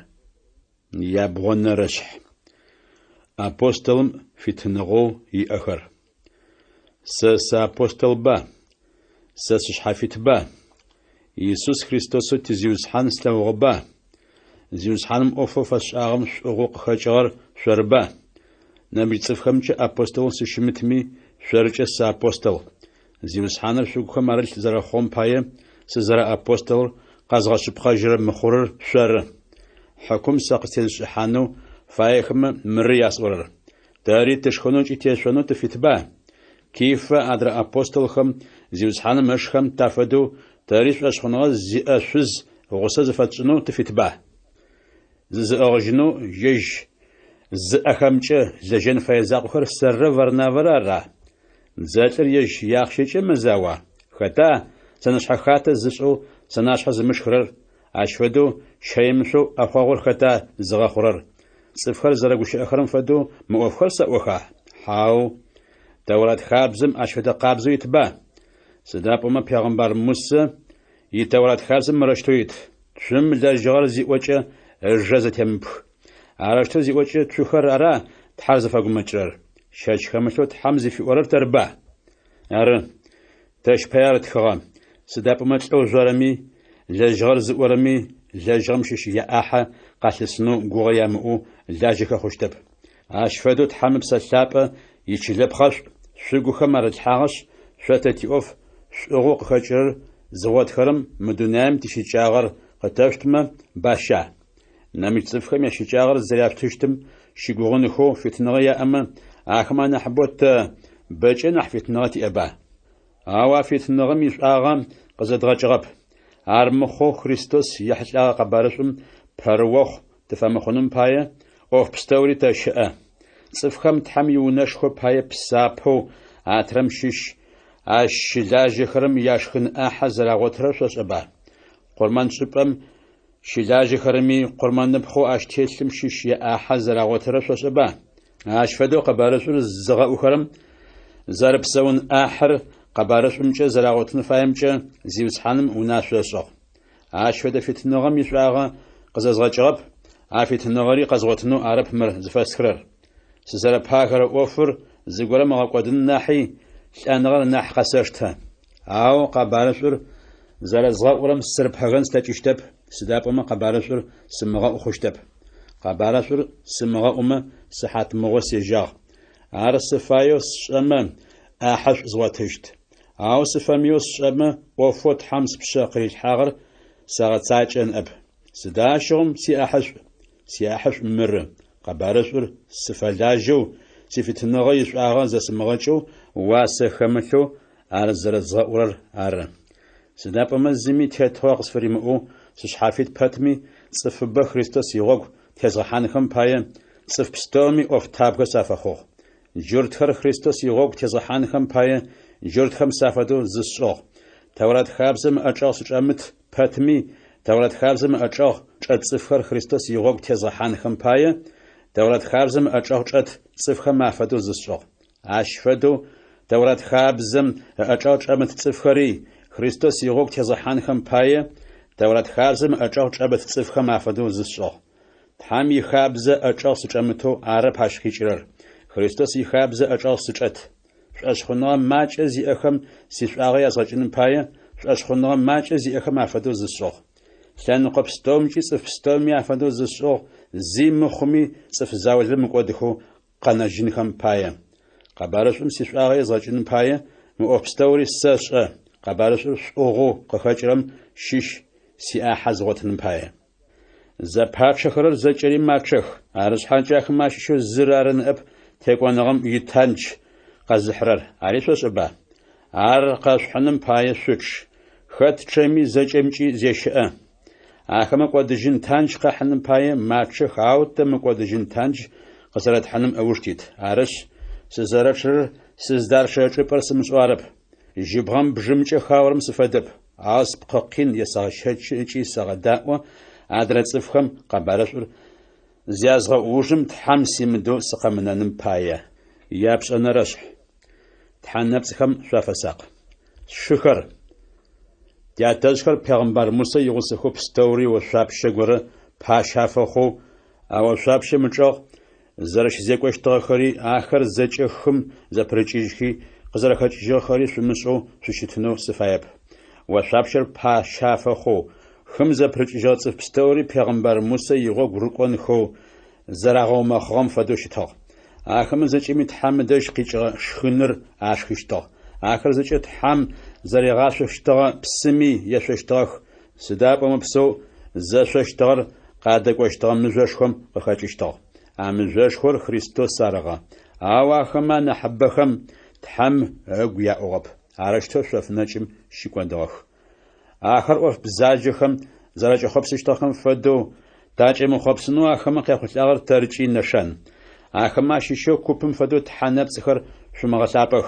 Ябгъонэрэшъхь. Апостолым фитыныгъэу иӏэхэр. Сэ сыапостолба? Сэ сышъхьафитба? Исус Христосэу ти Зиусхьан слъэгъугъэба? Зиусхьаным ӏофэу фэсшӏагъэм шӏугъэу къыхэкӏыгъэр шъорыба? Нэмыкӏ цӏыфхэмкӏэ апостолэу сыщымытми, шъоркӏэ сыапостол. Зиусхьаныр шъугухэм арылъ зэрэхъугъэм пае сызэрэапостолыр къэзгъэшъыпкъэжьырэ мыхъурыр шъоры. Хьыкум сэ къыстезышӏыхьанэу фаехэмэ мыры ясӏорэр: Тэри тышхэнэу ыкӏи тешъонэу тыфитба? Кифэ адрэ апостолхэм, Зиусхьаным ышхэм тафэдэу, тэри шӏошъхъуныгъэ зиӏэ шъуз гъусэ зыфэтшӏынэу тыфитба? Зызыӏыгъыжьынэу ежь зыӏэхэмкӏэ лэжьэн фэе закъохэр сэррэ Варнавэрэ ара? Дзэлӏыр ежь иахъщэкӏэ мэзауа? Хэта сэнэшъхьэ хатэ зышӏэу сэнашъхьэ зымышхырэр? Ащ фэдэу щэемышъоу ӏэхъогъур хэта зыгъэхъурэр? Цӏыфхэр зэрэгущыӏэхэрэм фэдэу мы ӏофхэр сэӏоха? Хьау! Тэурат хабзэм ащ фэдэ къабзэу итба? Сыда пӏомэ пегъымбар Мусэ и Тэурат хабзэм мырэущтэу ит: Цум лэжьыгъэр зиӏокӏэ, ыжэ зэтемыпх. Арэущтэу зиӏокӏэ цухэр ара Тхьэр зыфэгумэкӏырэр? Щэч хэмылъэу Тхьэм зыфиӏорэр тэрба? Ары, тэщ пае ар тхыгъэ, сыда пӏомэ лӏэу жъорэми, лэжьыгъэр зыӏорэми лэжьыгъэм щыщ яӏахьэ къалъысынэу гугъэ ямыӏэу лажьэхэ хъущтэп. Ащ фэдэу Тхьэм Ыпсэ Лъапӏэ ичылэпхъэшӏу шъугухэм арылъхьагъэшъ, шъо тэ тиӏоф шӏугъэу къыхэкӏырэр зыгъотхэрэм мы дунаим тищыкӏагъэр къытэшъутмэ, баща? Нэмыкӏ цӏыфхэм ящыкӏагъэр зэряшъутыщтым щыгугъынхэу фитыныгъэ яӏэмэ, ахэмэ анахьыбэу тэ бэкӏэ нахь фитыныгъэ тиӏэба? Ау а фитыныгъэм ишӏуагъэ къызэдгъэкӏыгъэп. Ар мыхъоу Христос ехьылӏэгъэ къэбарышӏум пэрыохъу тыфэмыхъуным пае, ӏоф пстэури тэщыӏэ. Цӏыфхэм Тхьэм иунэшхо пае псапэу атырэм щыщ ащ щылажьэхэрэм яшхын ӏахьэ зэрагъотырэр шъошӏэба? Къурмэншӏыпӏэм щылажьэхэрэми къурмэныпхъэу ащ телъым щыщ яӏахьэ зэрагъотырэр шъошӏэба? Ащ фэдэу къэбарышӏур зыгъэӏухэрэм зэрыпсэун ӏахьыр къэбарышӏумкӏэ зэрагъотын фаемкӏэ Зиусхьаным унашъо ышӏыгъ. Ащ фэдэ фитыныгъэм ишӏуагъэ къызэзгъэкӏыгъэп, а фитыныгъэри къэзгъотынэу арэп мыр зыфэстхырэр. Сызэрэпагэрэ ӏофыр зыгорэм ыгъэкӏодын нахьи, лӏэныгъэр нахь къэсэштэ. Ау къэбарышӏур зэрэзгъэӏурэм сырыпэгэн слъэкӏыщтэп, сыда пӏомэ къэбарышӏур сымыгъэӏу хъущтэп. Къэбарышӏур сымыгъэӏумэ, сыхьатмыгъо сежьагъ. Ар сыфаеу сшӏэмэ, ӏахьэшӏу згъотыщт. Ау сыфэмыеу сшӏэмэ, ӏофэу Тхьэм спшъэ къырилъхьагъэр сэгъэцакӏэ ныӏэп. Сыда ащыгъум сиӏахьышӏу? Сиӏахьышӏу мыры, къэбарышӏур сыфэлажьэу, сифитыныгъэ ишӏуагъэ зэсымыгъэкӏэу, уасэ хэмылъэу ар зэрэзгъэӏурэр ары. Сыда пӏомэ зыми тетыгъо къысфыримыӏэу сышъхьафит пэтми, цӏыфыбэ Христос игъогу тезгъэхьанхэм пае, цӏыф пстэуми ӏофтабгэ сафэхъугъ. Джуртхэр Христос игъогу тезгъэхьанхэм пае, джуртхэм сафэдэу зысшӏыгъ. Тэурат хабзэм ыӏэчӏэгъ сычӏэмыт пэтми, Тэурат хабзэм ыӏэчӏэгъ чӏэт цӏыфхэр Христос игъогу тезгъэхьанхэм пае, Тэурат хабзэм ыӏэчӏэгъ чӏэт цӏыфхэм афэдэу зысшӏыгъ. Ащ фэдэу Тэурат хабзэм ыӏэчӏэгъ чӏэмыт цӏыфхэри Христос игъогу тезгъэхьанхэм пае, Тэурат хабзэм ыӏэчӏэгъ чӏэмыт цӏыфхэм афэдэу зысшӏыгъ. Тхьэм ихабзэ ӏэчӏэгъ сычӏэмытэу арэп ащ къикӏырэр, Христос ихабзэ ӏэчӏэгъ сычӏэт. Шӏошъхъуныгъэ макӏэ зиӏэхэм сишӏуагъэ язгъэкӏыным пае, шӏошъхъуныгъэ макӏэ зиӏэхэм афэдэу зысшӏыгъ. Лъэныкъо пстэумкӏи цӏыф пстэуми афэдэу зысшӏыгъ, зи мыхъуми цӏыф заулэ мыкӏодыхэу къэнэжьынхэм пае. Къэбарышӏум сишӏуагъэ езгъэкӏыным пае, мы ӏоф пстэури сэшӏэ, къэбарышӏур шӏугъэу къыхэкӏырэм щыщ сиӏахьэ згъотыным пае. Зэпачъэхэрэр зэкӏэри мачъэх, арышъхьакӏэ ахэмэ ащыщэу зыр ары ныӏэп текӏоныгъэм итандж къэзыхьырэр, ари шъошӏэба? Ар къэшъухьыным пае шъучъ. Хэт чъэми зэкӏэмкӏи зещыӏэ. Ахэмэ кӏодыжьын тандж къахьыным пае мачъэх, ау тэ мыкӏодыжьын тандж къызэрэтхьыным ыуж тит. Арышъ, сызэрэчъэрэр сыздарчъэрэ чӏыпӏэр сымышӏэу арэп. Жьыбгъэм бжымкӏэ хаорэм сыфэдэп, ау спкъы къин есэгъэщэчы ыкӏи сэгъэдаӏо адрэ цӏыфхэм къэбарышӏур зязгъэӏу ужым Тхьэм симыдэу сыкъэмынэным пае. Япшӏэнэрэшъхь. Тхьэ нэпцӏхэм шъуафэсакъ. Сшыхэр! Тятэжъхэр пегъымбар Мусэ игъусэхэу пстэури ошъуапщэ горэ пащэ афэхъоу, а ошъуапщэм ычӏэгъ зэрэщызекӏощтыгъэхэри, ахэр зэкӏэ хым зэпырыкӏыжьхи къызэрэхэкӏыжьыгъэхэри шъумышӏэу шъущытынэу сыфаеп. Ошъуапщэр пащэ афэхъоу, хым зэпырыкӏыжьыгъэ цӏыф пстэури пегъымбар Мусэ игъогу рыкӏонхэу зэрагъэумэхъыгъэм фэдэу щытыгъ. Ахэмэ зэкӏэми Тхьэм ыдэжь къикӏыгъэ шхыныр ашхыщтыгъ. Ахэр зэкӏэ Тхьэм зэригъашъощтыгъэ псыми ешъощтыгъэх, сыда пӏомэ псэу зэшъощтыгъэр къадэкӏощтыгъэ мыжъошхом къыхэкӏыщтыгъ. А мыжъошхор Христос арыгъэ. Ау ахэмэ анахьыбэхэм Тхьэм ыгу яӏугъэп, арэущтэу шъоф нэкӏым щыкӏодыгъэх. Ахэр ӏоф бзаджэхэм зэракӏэхъопсыщтыгъэхэм фэдэу, такӏэмыхъопсынэу ахэмэ къяхъулӏагъэр тэркӏи нэшан. Ахэмэ ащыщэу купым фэдэу тхьэ нэпцӏхэр шъумыгъэлъапӏэх.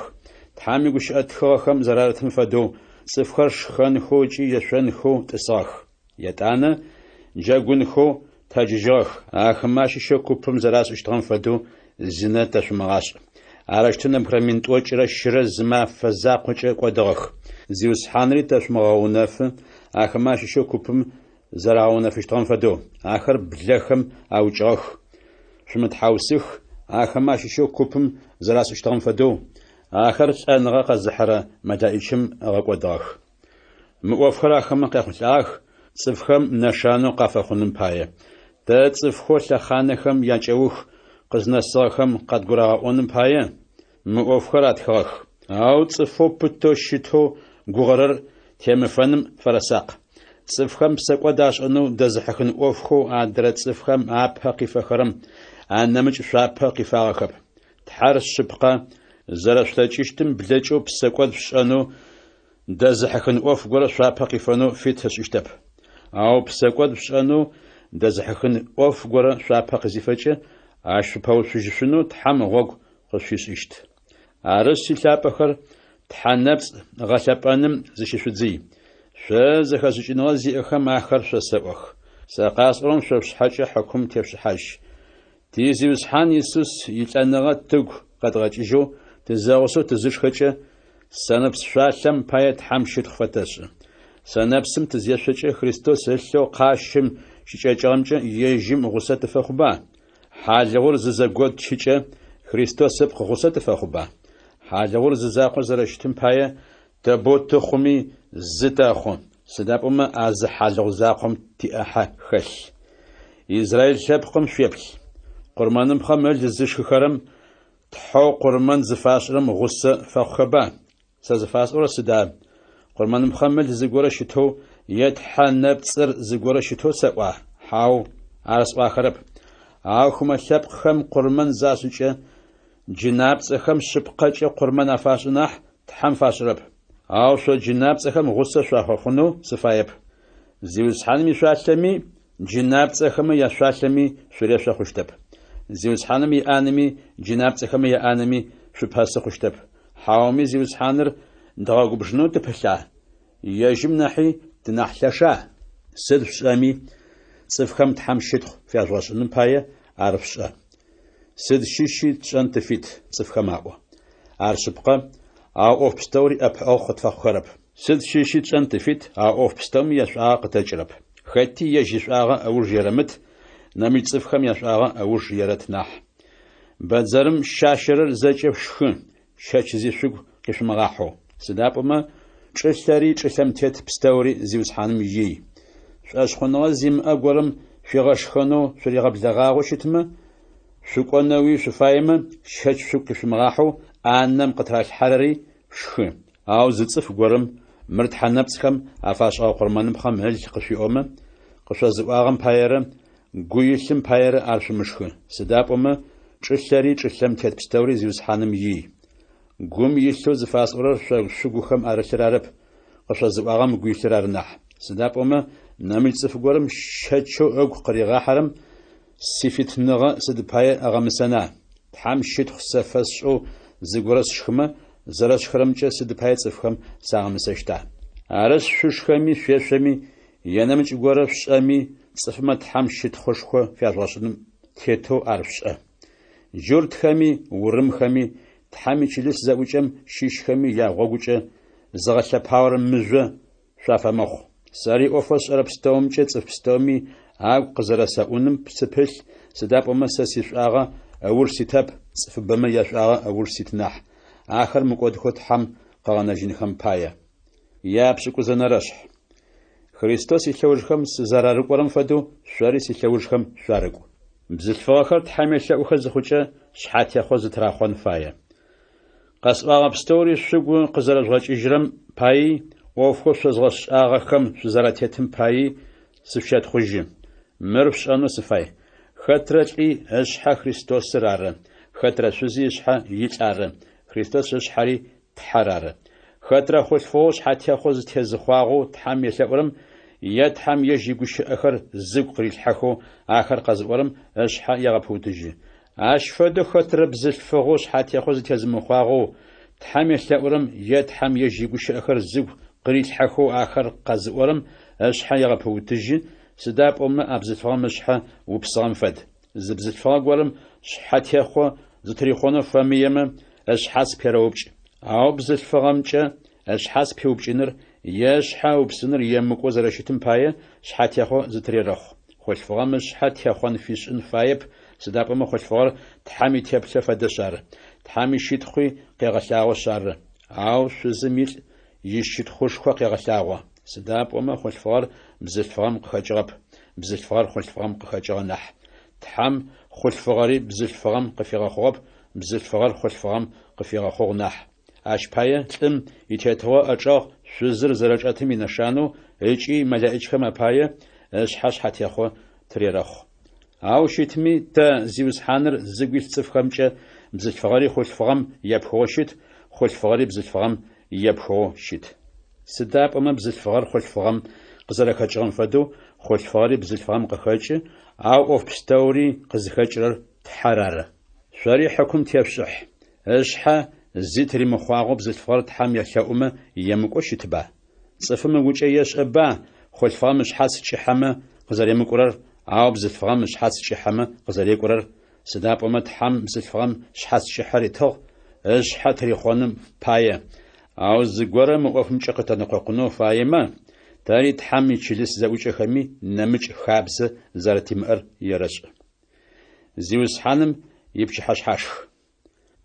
Тхьэм игущыӏэ тхыгъэхэм зэрарытым фэдэу, цӏыфхэр шхэнхэу ыкӏи ешъонхэу тӏысыгъэх. Етӏанэ джэгунхэу тэджыжьыгъэх. Ахэмэ ащыщэу купым зэрашӏыщтыгъэм фэдэу зинэ тэшъумыгъашӏ. Арэущтэу нэбгырэ 340 зы мэфэ закъокӏэ кӏодыгъэх. Зиусхьаныри тэшъумыгъэунэфы, ахэмэ ащыщэу купым зэрагъэунэфыщтыгъэм фэдэу. Ахэр блэхэм аукӏыгъэх. Шъумытхьаусых, ахэмэ ащыщэу купым зэрашӏыщтыгъэм фэдэу, ахэр лӏэныгъэ къэзыхьырэ мэлэӏичым ыгъэкӏодыгъэх. Мы ӏофхэр ахэмэ къяхъулӏагъэх, цӏыфхэм нэшанэу къафэхъуным пае. Тэ цӏыфхэу лъэхъанэхэм якӏэух къызнэсыгъэхэм къадгурагъэӏоным пае, мы ӏофхэр атхыгъэх. Ау цӏыфэу пытэу щытэу гугъэрэр темыфэным фэрэсакъ. Цӏыфхэм псэкӏод ашӏэнэу дэзыхьыхын ӏофхэу адрэ цӏыфхэм апэ къифэхэрэм анэмыкӏ шъуапэ къифагъэхэп. Тхьэр шъыпкъэ, зэрэшъулъэкӏыщтым блэкӏэу псэкӏод шъушӏэнэу дэзыхьыхын ӏоф горэ шъуапэ къифэнэу фит ышӏыщтэп. Ау псэкӏод шъушӏэнэу дэзыхьыхын ӏоф горэ шъуапэ къызифэкӏэ, ащ шъупэуцужьышъунэу Тхьэм гъогу къышъуфишӏыщт. Арышъ, силъапӏэхэр, тхьэ нэпцӏ гъэлъэпӏэным зыщышъудзый. Шъо зэхэшӏыкӏыныгъэ зиӏэхэм ахэр шъосэӏох. Сэ къасӏорэм шъо шъушъхьэкӏэ хьыкум тешъушӏыхьажь. Ти Зиусхьан Исус илӏэныгъэ тыгу къэдгъэкӏыжьэу тызэгъусэу тызышхэкӏэ, сэнэпс шъуалъэм пае Тхьэм щытхъу фэтэшӏы. Сэнэпсым тызешъокӏэ Христос ылъэу къащым щыкӏэкӏыгъэмкӏэ ежьым гъусэ тыфэхъуба? Хьалыгъур зызэготчыкӏэ Христос ыпкъ гъусэ тыфэхъуба? Хьалыгъур зы закъоу зэрэщытым пае тэ бэу тыхъуми зы тэхъу, сыда пӏомэ а зы хьалыгъу закъом тиӏахьэ хэлъ. Израил лъэпкъым шъуеплъ. Къурмэныпхъэм ыл зышхыхэрэм Тхьэу къурмэн зыфашӏырэм гъусэ фэхъухэба? Сэ зыфасӏорэр сыда? Къурмэныпхъэм ыл зыгорэ щытэу е тхьэ нэпцӏыр зыгорэ щытэу сэӏуа? Хьау, ар сӏуахэрэп. Ау хымэ лъэпкъхэм къурмэн зашӏыкӏэ, джынапцӏэхэм шъыпкъэкӏэ къурмэн афашӏы нахь, Тхьэм фашӏырэп. Ау шъо джынапцӏэхэм гъусэ шъуафэхъунэу сыфаеп. Зиусхьаным ишъуалъэми, джынапцӏэхэмэ яшъуалъэми шъурешъо хъущтэп. Зиусхьаным иӏанэми джынапцӏэхэмэ яӏанэми шъупэсы хъущтэп. Хьауми Зиусхьаныр дгъэгубжынэу тыпылъа? Ежьым нахьи тынахь лъэша? Сыд шъушӏэми, цӏыфхэм Тхьэм щытхъу фяжъугъэшӏыным пае ар шъушӏэ. Сыд щыщи тшӏэн тыфит, цӏыфхэм аӏо. Ар шъыпкъэ, ау ӏоф пстэури ӏэпыӏэгъу къытфэхъухэрэп. Сыд щыщи тшӏэн тыфит, ау ӏоф пстэуми яшӏуагъэ къытэкӏырэп. Хэти ежь ишӏуагъэ ыуж ерэмыт, нэмыкӏ цӏыфхэм яшӏуагъэ ыуж ерэт нахь. Бэдзэрым щащэрэр зэкӏэ шъушхы, щэч зи шъугу къишъумыгъахьэу. Сыда пӏомэ чӏылъэри чӏылъэм тет пстэури Зиусхьаным ий. Шӏошъхъуныгъэ зимыӏэ горэм шъуигъэшхэнэу шъуригъэблэгъагъэу щытмэ, шъукӏонэуи шъуфаемэ, щэч шъугу къишъумыгъахьэу ӏанэм къытыралъхьэрэри шъушхы. Ау зы цӏыф горэм мыр тхьэ нэпцӏхэм афашӏыгъэ къурмэныпхъэм ыл къышъуиӏомэ, къышъозыӏуагъэм паерэ гу илъым паерэ ар шъумышхы, сыда пӏомэ чӏылъэри чӏылъэм тет пстэури Зиусхьаным ий. Гум илъэу зыфасӏорэр шъо шъугухэм арылъыр арэп, къышъозыӏуагъэм ыгу илъыр ары нахь. Сыда пӏомэ нэмыкӏ цӏыф горэм щэчэу ыгу къыригъахьэрэм сифитыныгъэ сыд пае ыгъэмысэна? Тхьэм щытхъу сэ фэсшӏэу зыгорэ сшхымэ, зэрэсшхырэмкӏэ сыд пае цӏыфхэм сагъэмысэщта? Арышъ, шъушхэми шъуешъоми е нэмыкӏ горэ шъушӏэми, цӏыфмэ Тхьэм щытхъушхо фяжъугъэшӏыным тетэу ар шъушӏэ. Джуртхэми, урымхэми, Тхьэм ичылыс зэӏукӏэм щыщхэми ягъогукӏэ зыгъэлъэпаорэ мыжъо шъуафэмыхъу. Сэри ӏофэу сшӏэрэ пстэумкӏэ цӏыф пстэуми агу къызэрэсэӏуным сыпылъ, сыда пӏомэ сэ сишӏуагъэ ыуж ситэп, цӏыфыбэмэ яшӏуагъэ ыуж сит нахь, ахэр мыкӏодхэу Тхьэм къыгъэнэжьынхэм пае. Япшӏыкӏузэнэрэшъхь. Христос илъэужхэм сызэрарыкӏорэм фэдэу шъори силъэужхэм шъуарыкӏу. Бзылъфыгъэхэр Тхьэм елъэӏухэ зыхъукӏэ, шъхьатехъо зытырахъон фае. Къэсӏуагъэ пстэури шъугу къызэрэжъугъэкӏыжьырэм паий, ӏофхэу шъозгъэшӏагъэхэм шъузэратетым паий сышъущэтхъужьы. Мыр шъушӏэнэу сыфай: хэтрэ лӏи ышъхьэ Христосыр ары, хэтрэ шъузи ышъхьэ илӏ ары, Христос ышъхьэри Тхьэр ары. Хэтрэ хъулъфыгъэу шъхьатехъо зытезыхъуагъэу Тхьэм елъэӏурэм е Тхьэм ежь игущыӏэхэр зыгу къырилъхьэхэу ахэр къэзыӏорэм ышъхьэ егъэпыутыжьы. Ащ фэдэу хэтрэ бзылъфыгъэу шъхьатехъо зытезымыхъуагъэу Тхьэм елъэӏурэм е Тхьэм ежь игущыӏэхэр зыгу къырилъхьэхэу ахэр къэзыӏорэм ышъхьэ егъэпыутыжьы, сыда пӏомэ а бзылъфыгъэм ышъхьэ упсыгъэм фэд. Зы бзылъфыгъэ горэм шъхьэтехъо зытырихъонэу фэмыемэ, ышъхьац перэупкӏ. Ау бзылъфыгъэмкӏэ ышъхьац пиупкӏыныр е ышъхьэ ыупсыныр емыкӏоу зэрэщытым пае шъхьатехъо зытырерэхъу. Хъулъфыгъэм ышъхьэ техъон фишӏын фаеп, сыда пӏомэ хъулъфыгъэр Тхьэм итеплъэ фэдэшъ ары, Тхьэм ищытхъуи къегъэлъагъошъ ары. Ау шъузым илӏ ищытхъушхо къегъэлъагъо. Сыда пӏомэ хъулъфыгъэр бзылъфыгъэм къыхэкӏыгъэп, бзылъфыгъэр хъулъфыгъэм къыхэкӏыгъэ нахь. Тхьэм хъулъфыгъэри бзылъфыгъэм къыфигъэхъугъэп, бзылъфыгъэр хъулъфыгъэм къыфигъэхъугъ нахь. Ащ пае лӏым итетыгъо ӏэчӏэгъ шъузыр зэрэчӏэтым инэшанэу ыкӏи мэлэӏичхэм апае ышъхьэ шъхьатехъо тырерэхъу. Ау щытми, тэ, Зиусхьаныр зыгу илъ цӏыфхэмкӏэ, бзылъфыгъэри хъулъфыгъэм епхыгъэу щыт, хъулъфыгъэри бзылъфыгъэм епхыгъэу щыт. Сыда пӏомэ бзылъфыгъэр хъулъфыгъэм къызэрэхэкӏыгъэм фэдэу, хъулъфыгъэри бзылъфыгъэм къыхэкӏы, ау ӏоф пстэури къызыхэкӏырэр Тхьэр ары. Шъори хьыкум тешъушӏыхь. Ышъхьэ зи тыримыхъуагъэу бзылъфыгъэр Тхьэм елъэӏумэ емыкӏоу щытба? Цӏыфым ыгукӏэ ешӏэба хъулъфыгъэм ышъхьац кӏыхьэмэ къызэремыкӏурэр, ау бзылъфыгъэм ышъхьац кӏыхьэмэ къызэрекӏурэр, сыда пӏомэ Тхьэм бзылъфыгъэм шъхьац кӏыхьэ ритыгъ, ышъхьэ тырихъоным пае. Ау зыгорэ мы ӏофымкӏэ къытэнэкъокъунэу фаемэ, тэри Тхьэм ичылыс зэӏукӏэхэми нэмыкӏ хабзэ зэрэтимыӏэр ерэшӏ. Зиусхьаным ипчыхьэшъхьашх.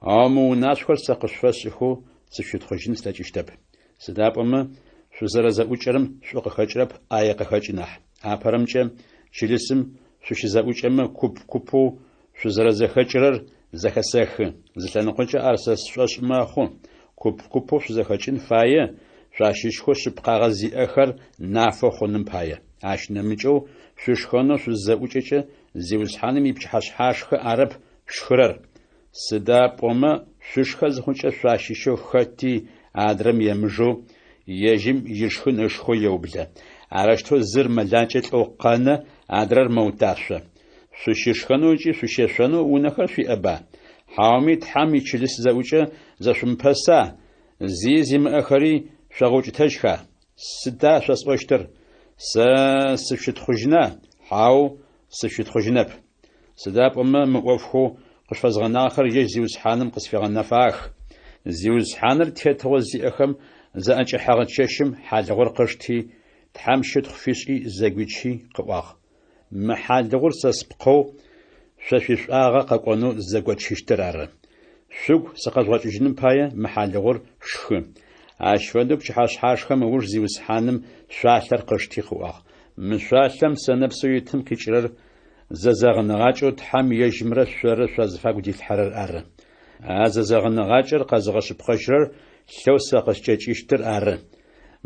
Ау мы унашъохэр сэ къышъуфэсшӏыхэу сышъущытхъужьын слъэкӏыщтэп. Сыда пӏомэ шъузэрэзэӏукӏэрэм шӏу къыхэкӏырэп, ӏае къыхэкӏы нахь. Апэрэмкӏэ, чылысым шъущызэӏукӏэмэ, куп-купэу шъузэрэзэхэкӏырэр зэхэсэхы. Зы лъэныкъокӏэ ар сэ сшӏошъ мэхъу. Куп-купэу шъузэхэкӏын фае, шъуащыщхэу шъыпкъагъэ зиӏэхэр нафэ хъуным пае. Ащ нэмыкӏэу шъушхэнэу шъузызэӏукӏэкӏэ, Зиусхьаным ипчыхьэшъхьашхэ арэп шъушхырэр. Сыда пӏомэ шъушхэ зыхъукӏэ шъуащыщэу хэти адрэм емыжэу, ежьым ишхын ышхэу еублэ. Арэущтэу зыр мэлакӏэ лӏэу къэнэ, адрэр мэуташъо. Шъущышхэнэу ыкӏи шъущешъонэу унэхэр шъуиӏэба? Хьауми Тхьэм ичылыс зэӏукӏэ зэшъумыпэса, зи зимыӏэхэри шъогъэукӏытэжьха? Сыда шъосӏощтыр? Сэ сышъущытхъужьына? Хьау, сышъущытхъужьынэп. Сыда пӏомэ мы ӏофхэу къышъуфэзгъэнагъэхэр ежь Зиусхьаным къысфигъэнэфагъэх. Зиусхьаныр тетыгъо зиӏэхэм заӏэкӏэхьэгъэ чэщым хьалыгъур къышти, Тхьэм щытхъу фишӏи зэгуичи къыӏуагъ, Мы хьалыгъур сэ спкъэу шъо шъуишӏуагъэ къэкӏонэу зэгочыщтыр ары. Шъугу сыкъэжъугъэкӏыжьыным пае мы хьалыгъур шъушхы. Ащ фэдэу пчыхьэшъхьашхэм ыуж Зиусхьаным шъуалъэр къышти къыӏуагъ, Мы шъуалъэм сэнэпсэу итым къикӏырэр зэзэгъыныгъакӏэу Тхьэм ежьымрэ шъорэ шъуазыфагу дилъхьэрэр ары. А зэзэгъыныгъакӏэр къэзыгъэшъыпкъэжьырэр лъэу сэ къыскӏэкӏыщтыр ары.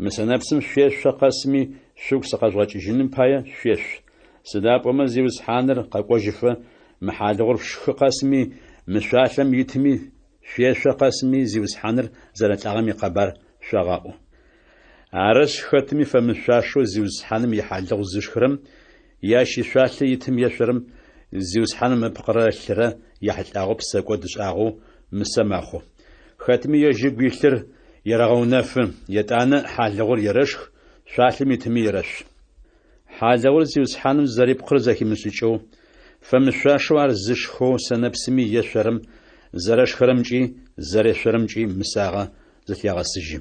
Мы сэнэпсым шъуешъо къэсми, шъугу сыкъэжъугъэкӏыжьыным пае шъуешъу. Сыда пӏомэ Зиусхьаныр къэкӏожьыфэ, мы хьалыгъур шъушхы къэсми, мы шъуалъэм итми шъуешъо къэсми Зиусхьаныр зэрэлӏагъэм икъэбар шъогъэӏу. Арышъ, хэтми фэмышъуашэу Зиусхьаным ихьалыгъу зышхырэм е ащ ишъуалъэ итым ешъорэм Зиусхьаным ыпкъырэ ылъырэ яхьылӏагъэу псэкӏод ышӏагъэу мысэ мэхъу. Хэтми ежь ыгу илъыр ерэгъэунэфы, етӏанэ хьалыгъур ерэшх, шъуалъэм итыми ерэшъу. Хьалыгъур Зиусхьаным зэрипкъыр зэхимышӏыкӏэу, фэмышъуашэу ар зышхэу сэнэпсыми ешъорэм зэрэшхырэмкӏи зэрешъорэмкӏи мысагъэ зылъегъэсыжьы.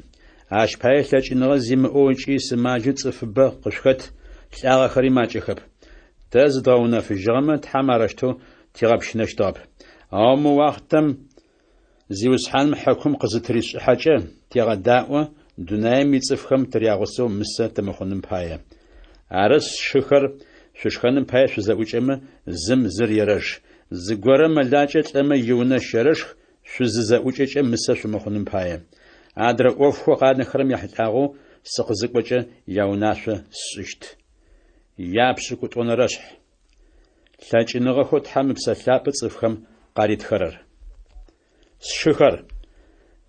Ащ пае лъэкӏыныгъэ зимыӏэу ыкӏи сымаджэу цӏыфыбэ къышъухэт, лӏагъэхэри макӏэхэп. Тэ зыдгъэунэфыжьыгъэмэ, Тхьэм арэущтэу тигъэпщынэщтыгъэп. Ау мы уахътэм Зиусхьаным хьыкум къызытыришӏыхьэкӏэ, тегъэдаӏо, дунаим ицӏыфхэм тырягъусэу мысэ тымыхъуным пае. Арышъ, сшыхэр, шъушхэным пае шъузэӏукӏэмэ, зым зыр ерэж. Зыгорэ мэлакӏэ лӏэмэ иунэ щэрэшх, шъузызэӏукӏэкӏэ мысэ шъумыхъуным пае. Адрэ ӏофхэу къанэхэрэм яхьылӏагъэу сыкъызыкӏокӏэ яунашъо сшӏыщт. Япшӏыкӏутӏонэрэшъхь. Лъэкӏыныгъэхэу Тхьэм Ыпсэ Лъапӏэ цӏыфхэм къаритхэрэр. Сшыхэр,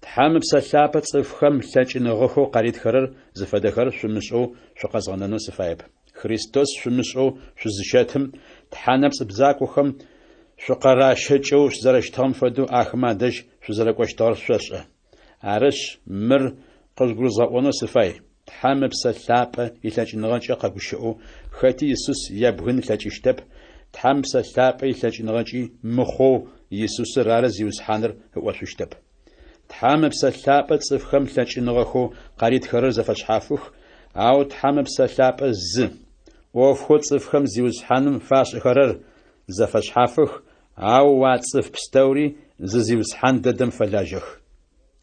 Тхьэм Ыпсэ Лъапӏэ цӏыфхэм лъэкӏыныгъэхэу къаритхэрэр зыфэдэхэр шъумышӏэу шъукъэзгъэнэнэу сыфаеп. Христос шъумышӏэу шъузыщэтым, тхьэ нэпцӏ бзакохэм шъукъыращэкӏэу зэрэщытыгъэм фэдэу ахэмэ адэжь шъузэрэкӏощтыгъэр шъошӏэ. Арышъ, мыр къыжъугурызгъэӏонэу сыфай, Тхьэм Ыпсэ Лъапӏэ илъэкӏыныгъэкӏэ къэгущыӏэу хэти Исус ебгын ылъэкӏыщтэп, Тхьэм Ыпсэ Лъапӏэ илъэкӏыныгъэкӏи мыхъоу Исусыр ары Зиусхьаныр ыӏошъущтэп. Тхьэм Ыпсэ Лъапӏэ цӏыфхэм лъэкӏыныгъэхэу къаритхэрэр зэфэшъхьафых, ау Тхьэм Ыпсэ Лъапӏэ зы. ӏофхэу цӏыфхэм Зиусхьаным фашӏэхэрэр зэфэшъхьафых, ау а цӏыф пстэури зы Зиусхьан дэдэм фэлажьэх.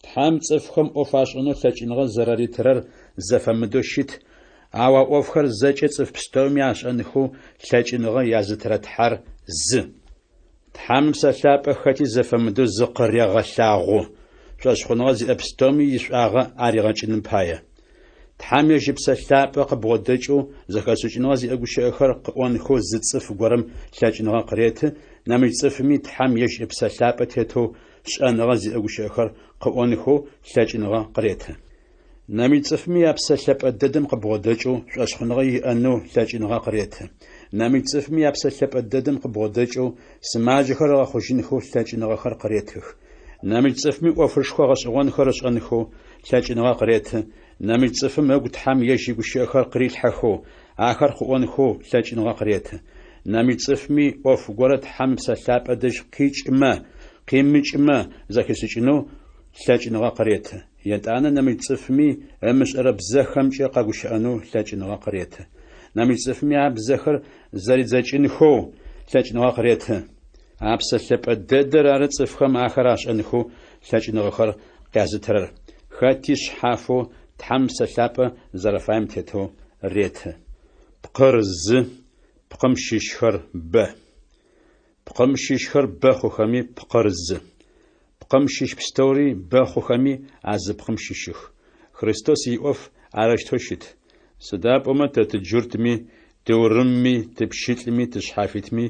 Тхьэм цӏыфхэм ӏоф ашӏэнэу лъэкӏыныгъэ зэраритырэр зэфэмыдэу щыт, ау а ӏофхэр зэкӏэ цӏыф пстэуми ашӏэнхэу лъэкӏыныгъэ язытырэ Тхьэр зы. Тхьэм Ыпсэ Лъапӏэ хэти зэфэмыдэу зыкъырегъэлъагъу, шӏошъхъуныгъэ зиӏэ пстэуми ишӏуагъэ аригъэкӏыным пае. Тхьэм ежь Ыпсэ Лъапӏэ къыбгъодэкӏэу зэхэшӏыкӏыныгъэ зиӏэ гущыӏэхэр къыӏонхэу зы цӏыф горэм лъэкӏыныгъэ къыреты, нэмыкӏ цӏыфми Тхьэм ежь Ыпсэ Лъапӏэ тетэу шӏэныгъэ зиӏэ гущыӏэхэр къыӏонхэу лъэкӏыныгъэ къыреты. Нэмыкӏ цӏыфми а Псэ Лъэпӏэ дэдэм къыбгъодэкӏэу шӏошъхъуныгъэ иӏэнэу лъэкӏыныгъэ къыреты. Нэмыкӏ цӏыфми а Псэ Лъэпӏэ дэдэм къыбгъодэкӏэу сымаджэхэр ыгъэхъужьынхэу лъэкӏыныгъэхэр къыретых. Нэмыкӏ цӏыфми ӏофышхо гъэшӏэгъонхэр ышӏэнхэу лъэкӏыныгъэ къыреты, нэмыкӏ цӏыфым ыгу Тхьэм ежь игущыӏэхэр къырилъхьэхэу, ахэр къыӏонхэу лъэкӏыныгъэ къыреты. Нэмыкӏ цӏыфми ӏоф горэ Тхьэм Ыпсэ Лъапӏэ дэжь къикӏымэ, къимыкӏымэ зэхишӏыкӏынэу лъэкӏыныгъэ къыреты. Етӏанэ нэмыкӏ цӏыфми ымышӏэрэ бзэхэмкӏэ къэгущыӏэнэу лъэкӏыныгъэ къыреты. Нэмыкӏ цӏыфми а бзэхэр зэридзэкӏынхэу лъэкӏыныгъэ къыреты. А Псэ Лъэпӏэ дэдэр ары цӏыфхэм ахэр ашӏэнхэу лъэкӏыныгъэхэр къязытырэр, хэти шъхьафэу Тхьэм Ыпсэ Лъапӏэ зэрэфаем тетэу реты. Пкъыр зы, пкъым щыщхэр бэ. Пкъым щыщхэр бэ хъухэми, пкъыр зы. Пкъым щыщ пстэури бэ хъухэми, а зы пкъым щыщых. Христос иӏоф арэущтэу щыт. Сыда пӏомэ тэ тыджуртми, тыурымми, тыпщылӏми, тышъхьафитми,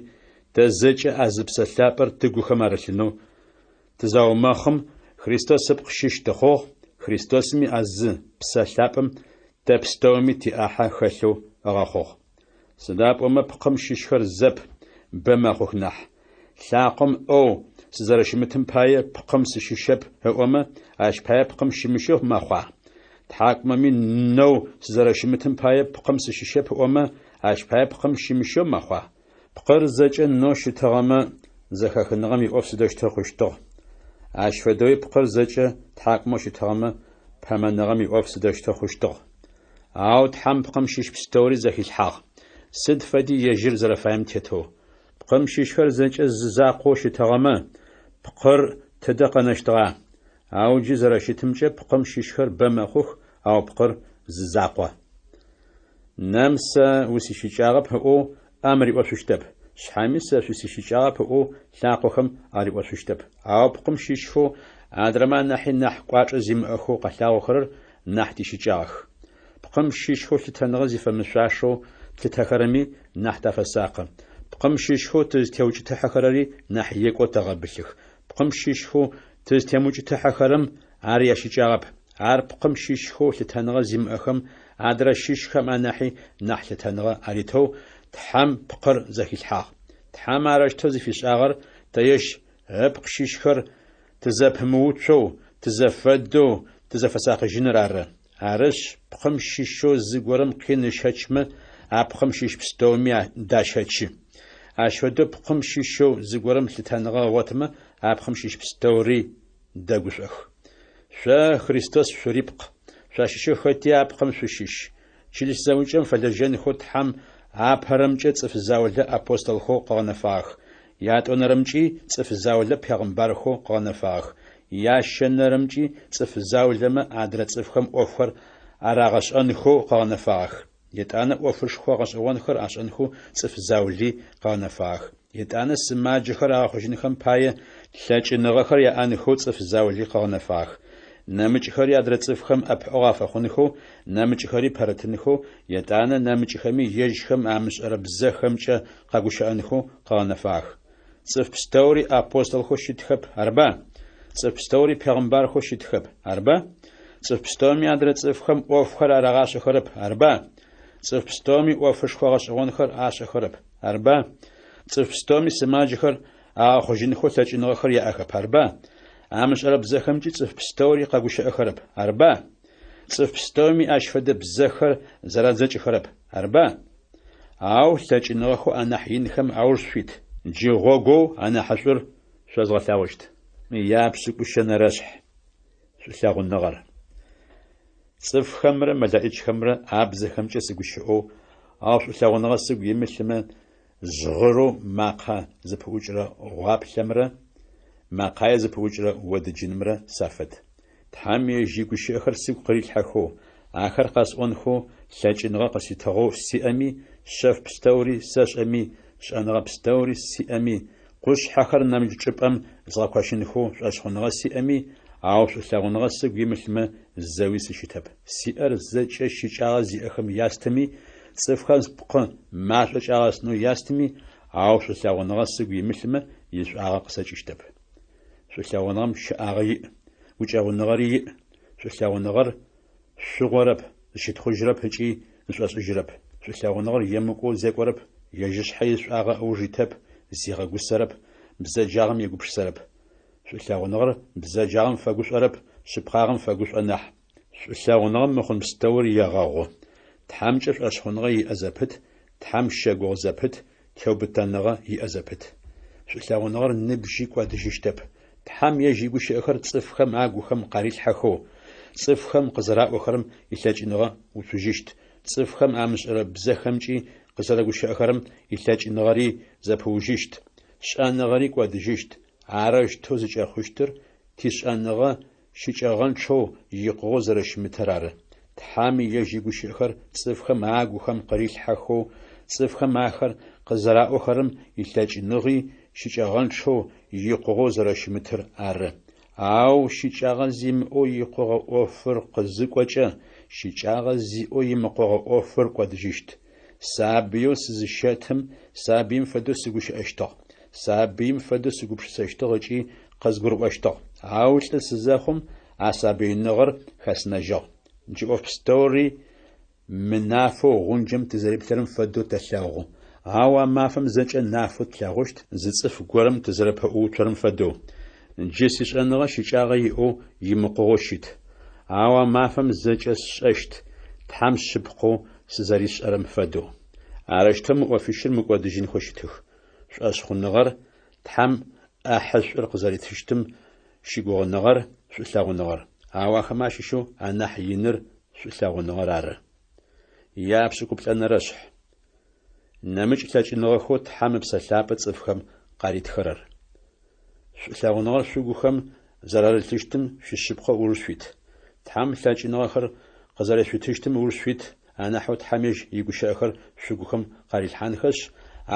тэ зэкӏэ а зы Псэ Лъапӏэр тыгухэм арылъынэу тызаумэхъым, Христос ыпкъ щыщ тыхъугъ, Христосми а зы Псэ Лъапӏэм тэ пстэуми тиӏахьэ хэлъэу ыгъэхъугъ. Сыда пӏомэ пкъым щыщхэр зэп, бэ мэхъух нахь. Лъакъом ӏэу сызэрэщымытым пае пкъым сыщыщэп ыӏомэ, ащ пае пкъым щымыщэу мэхъуа? Тхьакӏумэми нэу сызэрэщымытым пае пкъым сыщыщэп ыӏомэ, ащ пае пкъым щымыщэу мэхъуа? Пкъыр зэкӏэ нэу щытыгъэмэ, зэхэхыныгъэм иӏоф сыдэущтэу хъущтыгъ? Ащ фэдэуи пкъыр зэкӏэ тхьакӏумэу щытыгъэмэ, пэмэныгъэм иӏоф сыдэущтэу хъущтыгъ? Ау Тхьэм пкъым щыщ пстэури зэхилъхьагъ, сыд фэди ежьыр зэрэфаем тетэу. Пкъым щыщхэр зэкӏэ зы закъоу щытыгъэмэ, пкъыр тыдэ къэнэщтыгъа? Ау джы зэрэщытымкӏэ пкъым щыщхэр бэ мэхъух, ау пкъыр зы закъо. Нэм сэ усищыкӏагъэп ыӏоу ӏэм риӏошъущтэп, шъхьэми сэ шъусищыкӏагъэп ыӏоу лъакъохэм ариӏошъущтэп. Ау пкъым щыщхэу адрэмэ анахьи нахь кӏуачӏэ зимыӏэхэу къэлъагъохэрэр нахь тищыкӏагъэх. Пкъым щыщхэу лъытэныгъэ зифэмышъуашэу тлъытэхэрэми нахь тафэсакъы. Пкъым щыщхэу тызтеукӏытыхьэхэрэри нахь екӏоу тэгъэбылъых. Пкъым щыщхэу тызтемыукӏытыхьэхэрэм ар ящыкӏагъэп. Ар пкъым щыщхэу лъытэныгъэ зимыӏэхэм адрэ щыщхэм анахьи нахь лъытэныгъэ аритэу Тхьэм пкъыр зэхилъхьагъ. Тхьэм арэущтэу зыфишӏагъэр тэ ежь ыпкъ щыщхэр тызэпымыуцоу, тызэфэдэу тызэфэсакъыжьыныр ары. Арышъ, пкъым щыщэу зыгорэм къин ыщэчмэ, а пкъым щыщ пстэуми дащэчы. Ащ фэдэу пкъым щыщэу зыгорэм лъытэныгъэ ыгъотмэ, а пкъым щыщ пстэури дэгушӏох. Шъо Христос шъурипкъ, шъуащыщэу хэти а пкъым шъущыщ. Чылыс зэӏукӏэм фэлэжьэнхэу Тхьэм апэрэмкӏэ цӏыф заулэ апостолхэу къыгъэнэфагъэх, ятӏонэрэмкӏи цӏыф заулэ пегъымбархэу къыгъэнэфагъэх, ящэнэрэмкӏи цӏыф заулэмэ адрэ цӏыфхэм ӏофхэр арагъэшӏэнхэу къыгъэнэфагъэх. Етӏанэ ӏофышхо гъэшӏэгъонхэр ашӏэнхэу цӏыф заули къыгъэнэфагъэх. Етӏанэ сымаджэхэр агъэхъужьынхэм пае лъэкӏыныгъэхэр яӏэнхэу цӏыф заули къыгъэнэфагъэх. Нэмыкӏхэри адрэ цӏыфхэм ӏэпыӏэгъу афэхъунхэу, нэмыкӏхэри пэрытынхэу, етӏанэ нэмыкӏхэми ежьхэм амышӏэрэ бзэхэмкӏэ къэгущыӏэнхэу къыгъэнэфагъэх. Цӏыф пстэури апостолхэу щытхэп, арба? Цӏыф пстэури пегъымбархэу щытхэп, арба? Цӏыф пстэуми адрэ цӏыфхэм ӏофхэр арагъашӏэхэрэп, арба? Цӏыф пстэуми ӏофышхо гъэшӏэгъонхэр ашӏэхэрэп, арба? Цӏыф пстэуми сымаджэхэр агъэхъужьынхэу лъэкӏыныгъэхэр яӏэхэп, арба? Амышӏэрэ бзэхэмкӏи цӏыф пстэури къэгущыӏэхэрэп, арба? Цӏыф пстэуми ащ фэдэ бзэхэр зэрадзэкӏыхэрэп, арба? Ау лъэкӏыныгъэхэу анахь инхэм ауж шъуит. Джы гъогоу анахьышӏур шъозгъэлъэгъущт. Япшӏыкӏущэнэрэшъхь. Шӏулъэгъуныгъэр. Цӏыфхэмрэ мэлэӏичхэмрэ абзэхэмкӏэ сыгущыӏэу, ау шӏулъэгъуныгъэ сыгу имылъымэ, жъгъырыу макъэ зыпыӏукӏырэ гъуаплъэмрэ мэкъае зыпыӏукӏырэ одыджынымрэ сафэд. Тхьэм ежь игущыӏэхэр сыгу къырилъхьэхэу, ахэр къэсӏонхэу лъэкӏыныгъэ къыситыгъэу сиӏэми, шъэф пстэури сэшӏэми, шӏэныгъэ пстэури сиӏэми, къушъхьэхэр нэмыкӏ чӏыпӏэм згъэкощынхэу шӏошъхъуныгъэ сиӏэми, ау шӏулъэгъуныгъэ сыгу имылъмэ, зэуи сыщытэп. Сиӏэр зэкӏэ щыкӏагъэ зиӏэхэм ястыми, цӏыфхэм спкъы машӏо кӏагъэсынэу ястыми, ау шӏулъэгъуныгъэ сыгу имылъмэ, ишӏуагъэ къысэкӏыщтэп. Шӏулъэгъуныгъэм щэӏагъэ иӏ, гукӏэгъуныгъэри иӏ. Шӏулъэгъуныгъэр шъугъорэп, зыщытхъужьырэп ыкӏи зышӏошӏыжьырэп. Шӏулъэгъуныгъэр емыкӏоу зекӏорэп, ежь ышъхьэ ишӏуагъэ ыуж итэп, зигъэгусэрэп, бзэджагъэм егупшысэрэп. Шӏулъэгъуныгъэр бзэджагъэм фэгушӏорэп, шъыпкъагъэм фэгушӏо нахь. Шӏулъэгъуныгъэм мыхъун пстэур егъэгъу. Тхьэмкӏэ шӏошъхъуныгъэ иӏэ зэпыт, Тхьэм щэгугъы зэпыт, теубытэныгъэ иӏэ зэпыт. Шӏулъэгъуныгъэр ныбжьи кӏодыжьыщтэп. Тхьэм ежь игущыӏэхэр цӏыфхэм агухэм къарилъхьэхэу, цӏыфхэм къызэраӏохэрэм илъэкӏыныгъэ уцужьыщт, цӏыфхэм амышӏэрэ бзэхэмкӏи къызэрэгущыӏэхэрэм илъэкӏыныгъэри зэпыужьыщт, шӏэныгъэри кӏодыжьыщт, арэущтэу зыкӏэхъущтыр тишӏэныгъэ щыкӏэгъэнчъэу, икъугъэу зэрэщымытыр ары. Тхьэм ежь игущыӏэхэр цӏыфхэм агухэм къырилъхьэхэу, цӏыфхэм ахэр къызэраӏохэрэм илъэкӏыныгъи щыкӏэгъэнчъэу, икъугъэу зэрэщымытыр ары. Ау щыкӏагъэ зимыӏэу икъугъэ ӏофыр къызыкӏокӏэ, щыкӏагъэ зиӏэу имыкъугъэ ӏофыр кӏодыжьыщт. Сабыеу сызыщэтым сабыим фэдэу сыгущыӏэщтыгъ, сабыим фэдэу сыгупшысэщтыгъ ыкӏи къызгурыӏощтыгъ. Ау лӏы сызэхъум а сабыиныгъэр хэсынэжьыгъ. Джы ӏоф пстэури мынафэу гъунджэм тызэриплъэрэм фэдэу тэлъэгъу. Ау а мафэм зэкӏэ нафэу тлъэгъущт, зы цӏыф горэм тызэрэпэӏууцорэм фэдэу. Джы сишӏэныгъэ щыкӏагъэ иӏэу имыкъугъэу щыт. Ау а мафэм зэкӏэ сшӏэщт, Тхьэм шъыпкъэу сызэришӏэрэм фэдэу. Арэущтэу мы ӏофищыр мыкӏодыжьынхэу щытых, шӏошъхъуныгъэр, Тхьэм ӏэхьышӏур къызэритыщтым щыгугъыныгъэр, шӏулъэгъуныгъэр. Ау ахэмэ ащыщэу анахь иныр шӏулъэгъуныгъэр ары. Япшӏыкӏуплӏэнэрэ шъхь. Нэмыкӏ лъэкӏыныгъэхэу Тхьэм Ыпсэ Лъапӏэ цӏыфхэм къаритхэрэр. Шӏулъэгъуныгъэр шъугухэм зэрарылъыщтым шъуишъыпкъэу ыуж шъуит. Тхьэм лъэкӏыныгъэхэр къызэрешъутыщтым ыуж шъуит, анахьэу Тхьэм ежь игущыӏэхэр шъугухэм къарилъхьанхэшъ,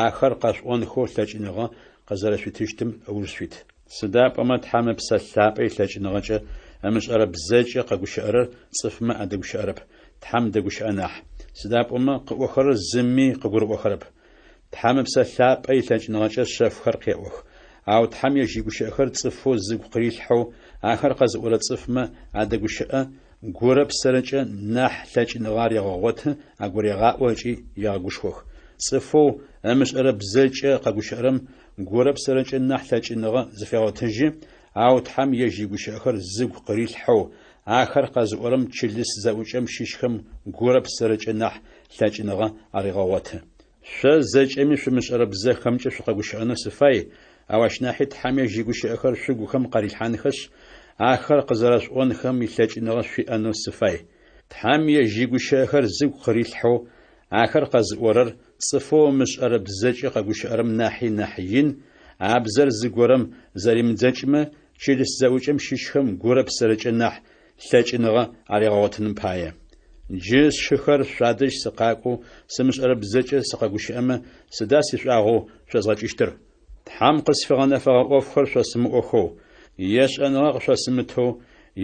ахэр къэшъуӏонхэу лъэкӏыныгъэ къызэрэшъуитыщтым ыуж шъуит. Сыда пӏомэ Тхьэм Ыпсэ Лъапӏэ илъэкӏыныгъэкӏэ ымышӏэрэ бзэкӏэ къэгущыӏэрэр цӏыфмэ адэгущыӏэрэп, Тхьэм дэгущыӏэ нахь. Сыда пӏомэ къыӏохэрэр зыми къыгурыӏохэрэп. Тхьэм Ыпсэ Лъапӏэ илъэкӏыныгъэкӏэ шъэфхэр къеӏох. Ау Тхьэм ежь игущыӏэхэр цӏыфэу зыгу къырилъхьэу, ахэр къэзыӏорэ цӏыфмэ адэгущыӏэ, гурэ псэрэкӏэ нахь лъэкӏыныгъэ арегъэгъоты, агурегъаӏо ыкӏи егъэгушхох. Цӏыфэу ымышӏэрэ бзэкӏэ къэгущыӏэрэм гурэ псэрэкӏэ нахь лъэкӏыныгъэ зыфегъотыжьы, ау Тхьэм ежь игущыӏэхэр зыгу къырилъхьэу, ахэр къэзыӏорэм чылыс зэӏукӏэм щыщхэм гурэ псэрэкӏэ нахь лъэкӏыныгъэ арегъэгъоты. Шъо зэкӏэми шъумышӏэрэ бзэхэмкӏэ шъукъэгущыӏэнэу сыфай, ау ащ нахьи Тхьэм ежь игущыӏэхэр шъугухэм къарилъхьанхэшъ, ахэр къызэрэшъуӏонхэм илъэкӏыныгъэ шъуиӏэнэу сыфай. Тхьэм ежь игущыӏэхэр зыгу къырилъхьэу, ахэр къэзыӏорэр цӏыфэу ымышӏэрэ бзэкӏэ къэгущыӏэрэм нахьи нахь ин, а бзэр зыгорэм зэримыдзэкӏымэ, чылыс зэӏукӏэм щыщхэм гурэ псэрэкӏэ нахь лъэкӏыныгъэ аригъэгъотыным пае. Джы, сшыхэр, шъуадэжь сыкъакӏоу сымышӏэрэ бзэкӏэ сыкъэгущыӏэмэ, сыда сишӏуагъэу шъозгъэкӏыщтыр? Тхьэм къысфигъэнэфэгъэ ӏофхэр шъосымыӏохэу, е шӏэныгъэ къышъосымытэу,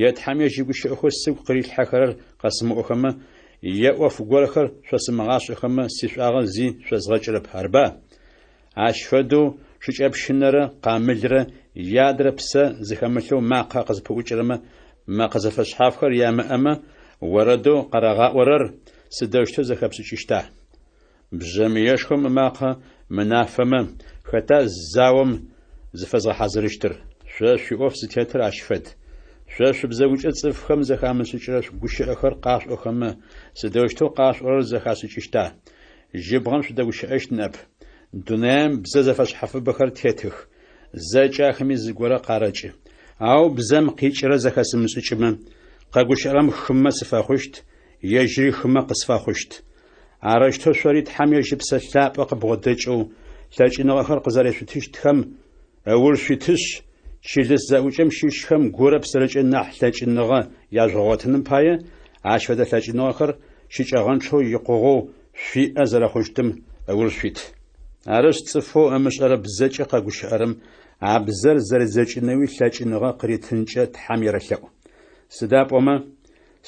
е Тхьэм ежь игущыӏэхэу сыгу къырилъхьэхэрэр къэсымыӏохэмэ, е ӏоф горэхэр шъосымыгъашӏэхэмэ, сишӏуагъэ зи шъозгъэкӏырэп, арба? Ащ фэдэу шыкӏэпщынэрэ къамылрэ е адрэ псэ зыхэмылъэу макъэ къызпыӏукӏырэмэ мэкъэ зэфэшъхьафхэр ямыӏэмэ, орэдэу къарагъаӏорэр сыдэущтэу зэхэпшӏыкӏыщта? Бжъэмыешхом ымакъэ мынафэмэ, хэта заом зыфэзгъэхьазырыщтыр? Шъо шъуиӏоф зытетыр ащ фэд. Шъо шъубзэгукӏэ цӏыфхэм зэхамышӏыкӏырэ гущыӏэхэр къашъуӏохэмэ, сыдэущтэу къашъуӏорэр зэхашӏыкӏыщта? Жьыбгъэм шъудэгущыӏэщт ныӏэп. Дунаим бзэ зэфэшъхьафыбэхэр тетых. Зэкӏэ ахэми зыгорэ къарэкӏы. Ау бзэм къикӏырэр зэхэсымышӏыкӏымэ, къэгущыӏэрэм хымэ сыфэхъущт, ежьыри хымэ къысфэхъущт. Арэущтэу шъори Тхьэм ежь Ыпсэ Лъапӏэ къыбгъодэкӏэу лъэкӏыныгъэхэр къызэрешъутыщтхэм ыуж шъуитышъ, чылыс зэӏукӏэм щыщхэм гурэ псэрэкӏэ нахь лъэкӏыныгъэ яжъугъэгъотыным пае, ащ фэдэ лъэкӏыныгъэхэр щыкӏэгъэнчъэу икъугъэу шъуиӏэ зэрэхъущтым ыуж шъуит. Арышъ, цӏыфэу ымышӏэрэ бзэкӏэ къэгущыӏэрэм а бзэр зэридзэкӏынэуи лъэкӏыныгъэ къыритынкӏэ Тхьэм ерэлъэӏу. Сыда пӏомэ,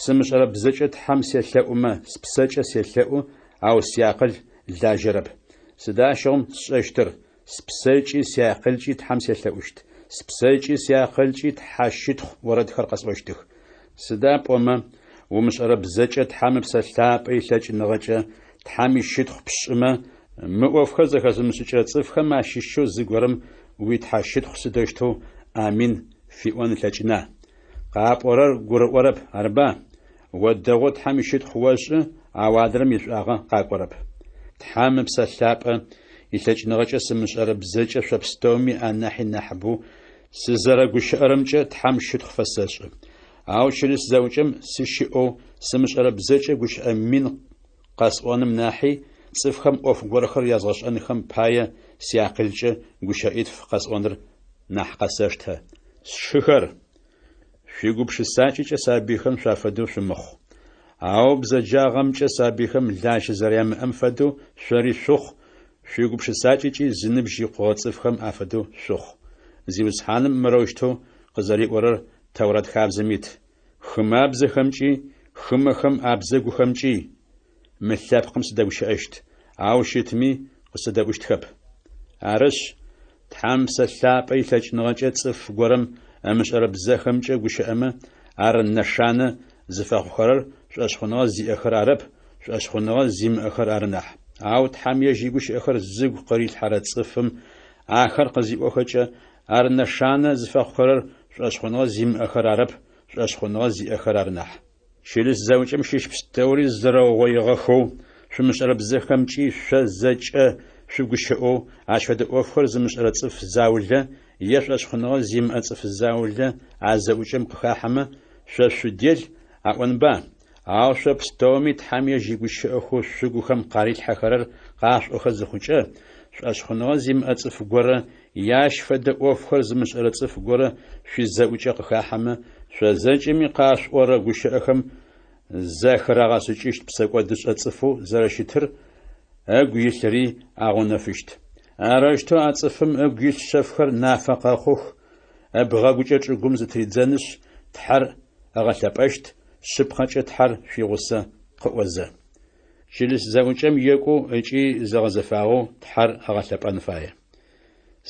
сымышӏэрэ бзэкӏэ Тхьэм селъэӏумэ, спсэкӏэ селъэӏу, ау сиакъыл лажьэрэп. Сыда ащыгъум сшӏэщтыр? Спсэкӏи сиакъылкӏи Тхьэм селъэӏущт, спсэкӏи сиакъылкӏи тхьэщытхъу орэдхэр къэсӏощтых. Сыда пӏомэ, умышӏэрэ бзэкӏэ Тхьэм Ыпсэ Лъапӏэ илъэкӏыныгъэкӏэ Тхьэм ищытхъу пшӏымэ, мы ӏофхэр зэхэзымышӏыкӏырэ цӏыфхэм ащыщэу зыгорэм уитхьэщытхъу сыдэущтэу Амин фиӏон ылъэкӏына? Къапӏорэр гурыӏорэп, арыба? О дэгъоу Тхьэм ищытхъу ошӏы, ау адрэм ишӏуагъэ къакӏорэп. Тхьэм Ыпсэ Лъапӏэ илъэкӏыныгъэкӏэ сымышӏэрэ бзэкӏэ шъо пстэуми анахьи нахьыбэу сызэрэгущыӏэрэмкӏэ Тхьэм щытхъу фэсэшӏы. Ау чылыс зэӏукӏэм сыщыӏэу сымышӏэрэ бзэкӏэ гущыӏэ мин къэсӏоным нахьи, цӏыфхэм ӏоф горэхэр язгъэшӏэнхэм пае сиакъылкӏэ гущыӏитф къэсӏоныр нахь къэсэштэ. Сшыхэр! Шъуигупшысакӏэкӏэ сабыйхэм шъуафэдэу шъумыхъу. Ау бзэджагъэмкӏэ сабыйхэм лажьэ зэрямыӏэм фэдэу шъори шъухъу, шъуигупшысакӏэкӏи зыныбжь икъугъэ цӏыфхэм афэдэу шъухъу. Зиусхьаным мырэущтэу къызэриӏорэр Тэурат хабзэм ит: Хымабзэхэмкӏи, хымэхэм абзэгухэмкӏи мы лъэпкъым сыдэгущыӏэщт, ау щытми къысэдэӏущтхэп. Арышъ, Тхьэм Псэ Лъапӏэ илъэкӏыныгъэкӏэ цӏыф горэм ымышӏэрэ бзэхэмкӏэ гущыӏэмэ, ар нэшанэ зыфэхъухэрэр шӏошъхъуныгъэ зиӏэхэр арэп, шӏошъхъуныгъэ зимыӏэхэр ары нахь. Ау Тхьэм ежь игущыӏэхэр зыгу къырилъхьэрэ цӏыфым ахэр къызиӏохэкӏэ, ар нэшанэ зыфэхъухэрэр шӏошъхъуныгъэ зимыӏэхэр арэп, шӏошъхъуныгъэ зиӏэхэр ары нахь. Чылыс зэӏукӏэм щыщ пстэури зэрэугъоигъэхэу, шъумышӏэрэ бзэхэмкӏи шъо зэкӏэ шъугущыӏэу, ащ фэдэ ӏофхэр зымышӏэрэ цӏыф заулэ е шӏошъхъуныгъэ зимыӏэ цӏыф заулэ а зэӏукӏэм къыхахьэмэ, шъо шъудел аӏонба? Ау шъо пстэуми Тхьэм ежь игущыӏэхэу шъугухэм къарилъхьэхэрэр къашъуӏохэ зыхъукӏэ, шӏошъхъуныгъэ зимыӏэ цӏыф горэ е ащ фэдэ ӏофхэр зымышӏэрэ цӏыф горэ шъуизэӏукӏэ къыхахьэмэ, шъо зэкӏэми къашъуӏорэ гущыӏэхэм зэхырагъэшӏыкӏыщт псэкӏодышӏэ цӏыфэу зэрэщытыр ыгу илъри агъэунэфыщт. Арэущтэу а цӏыфым ыгу илъ шъэфхэр нафэ къэхъух, ыбгъэгукӏэ чӏыгум зытыридзэнышъ, Тхьэр ыгъэлъэпӏэщт, шъыпкъэкӏэ Тхьэр шъуигъусэ къыӏозэ. Чылыс зэӏукӏэм екӏоу ыкӏи зэгъэзэфагъэу Тхьэр ыгъэлъэпӏэн фае.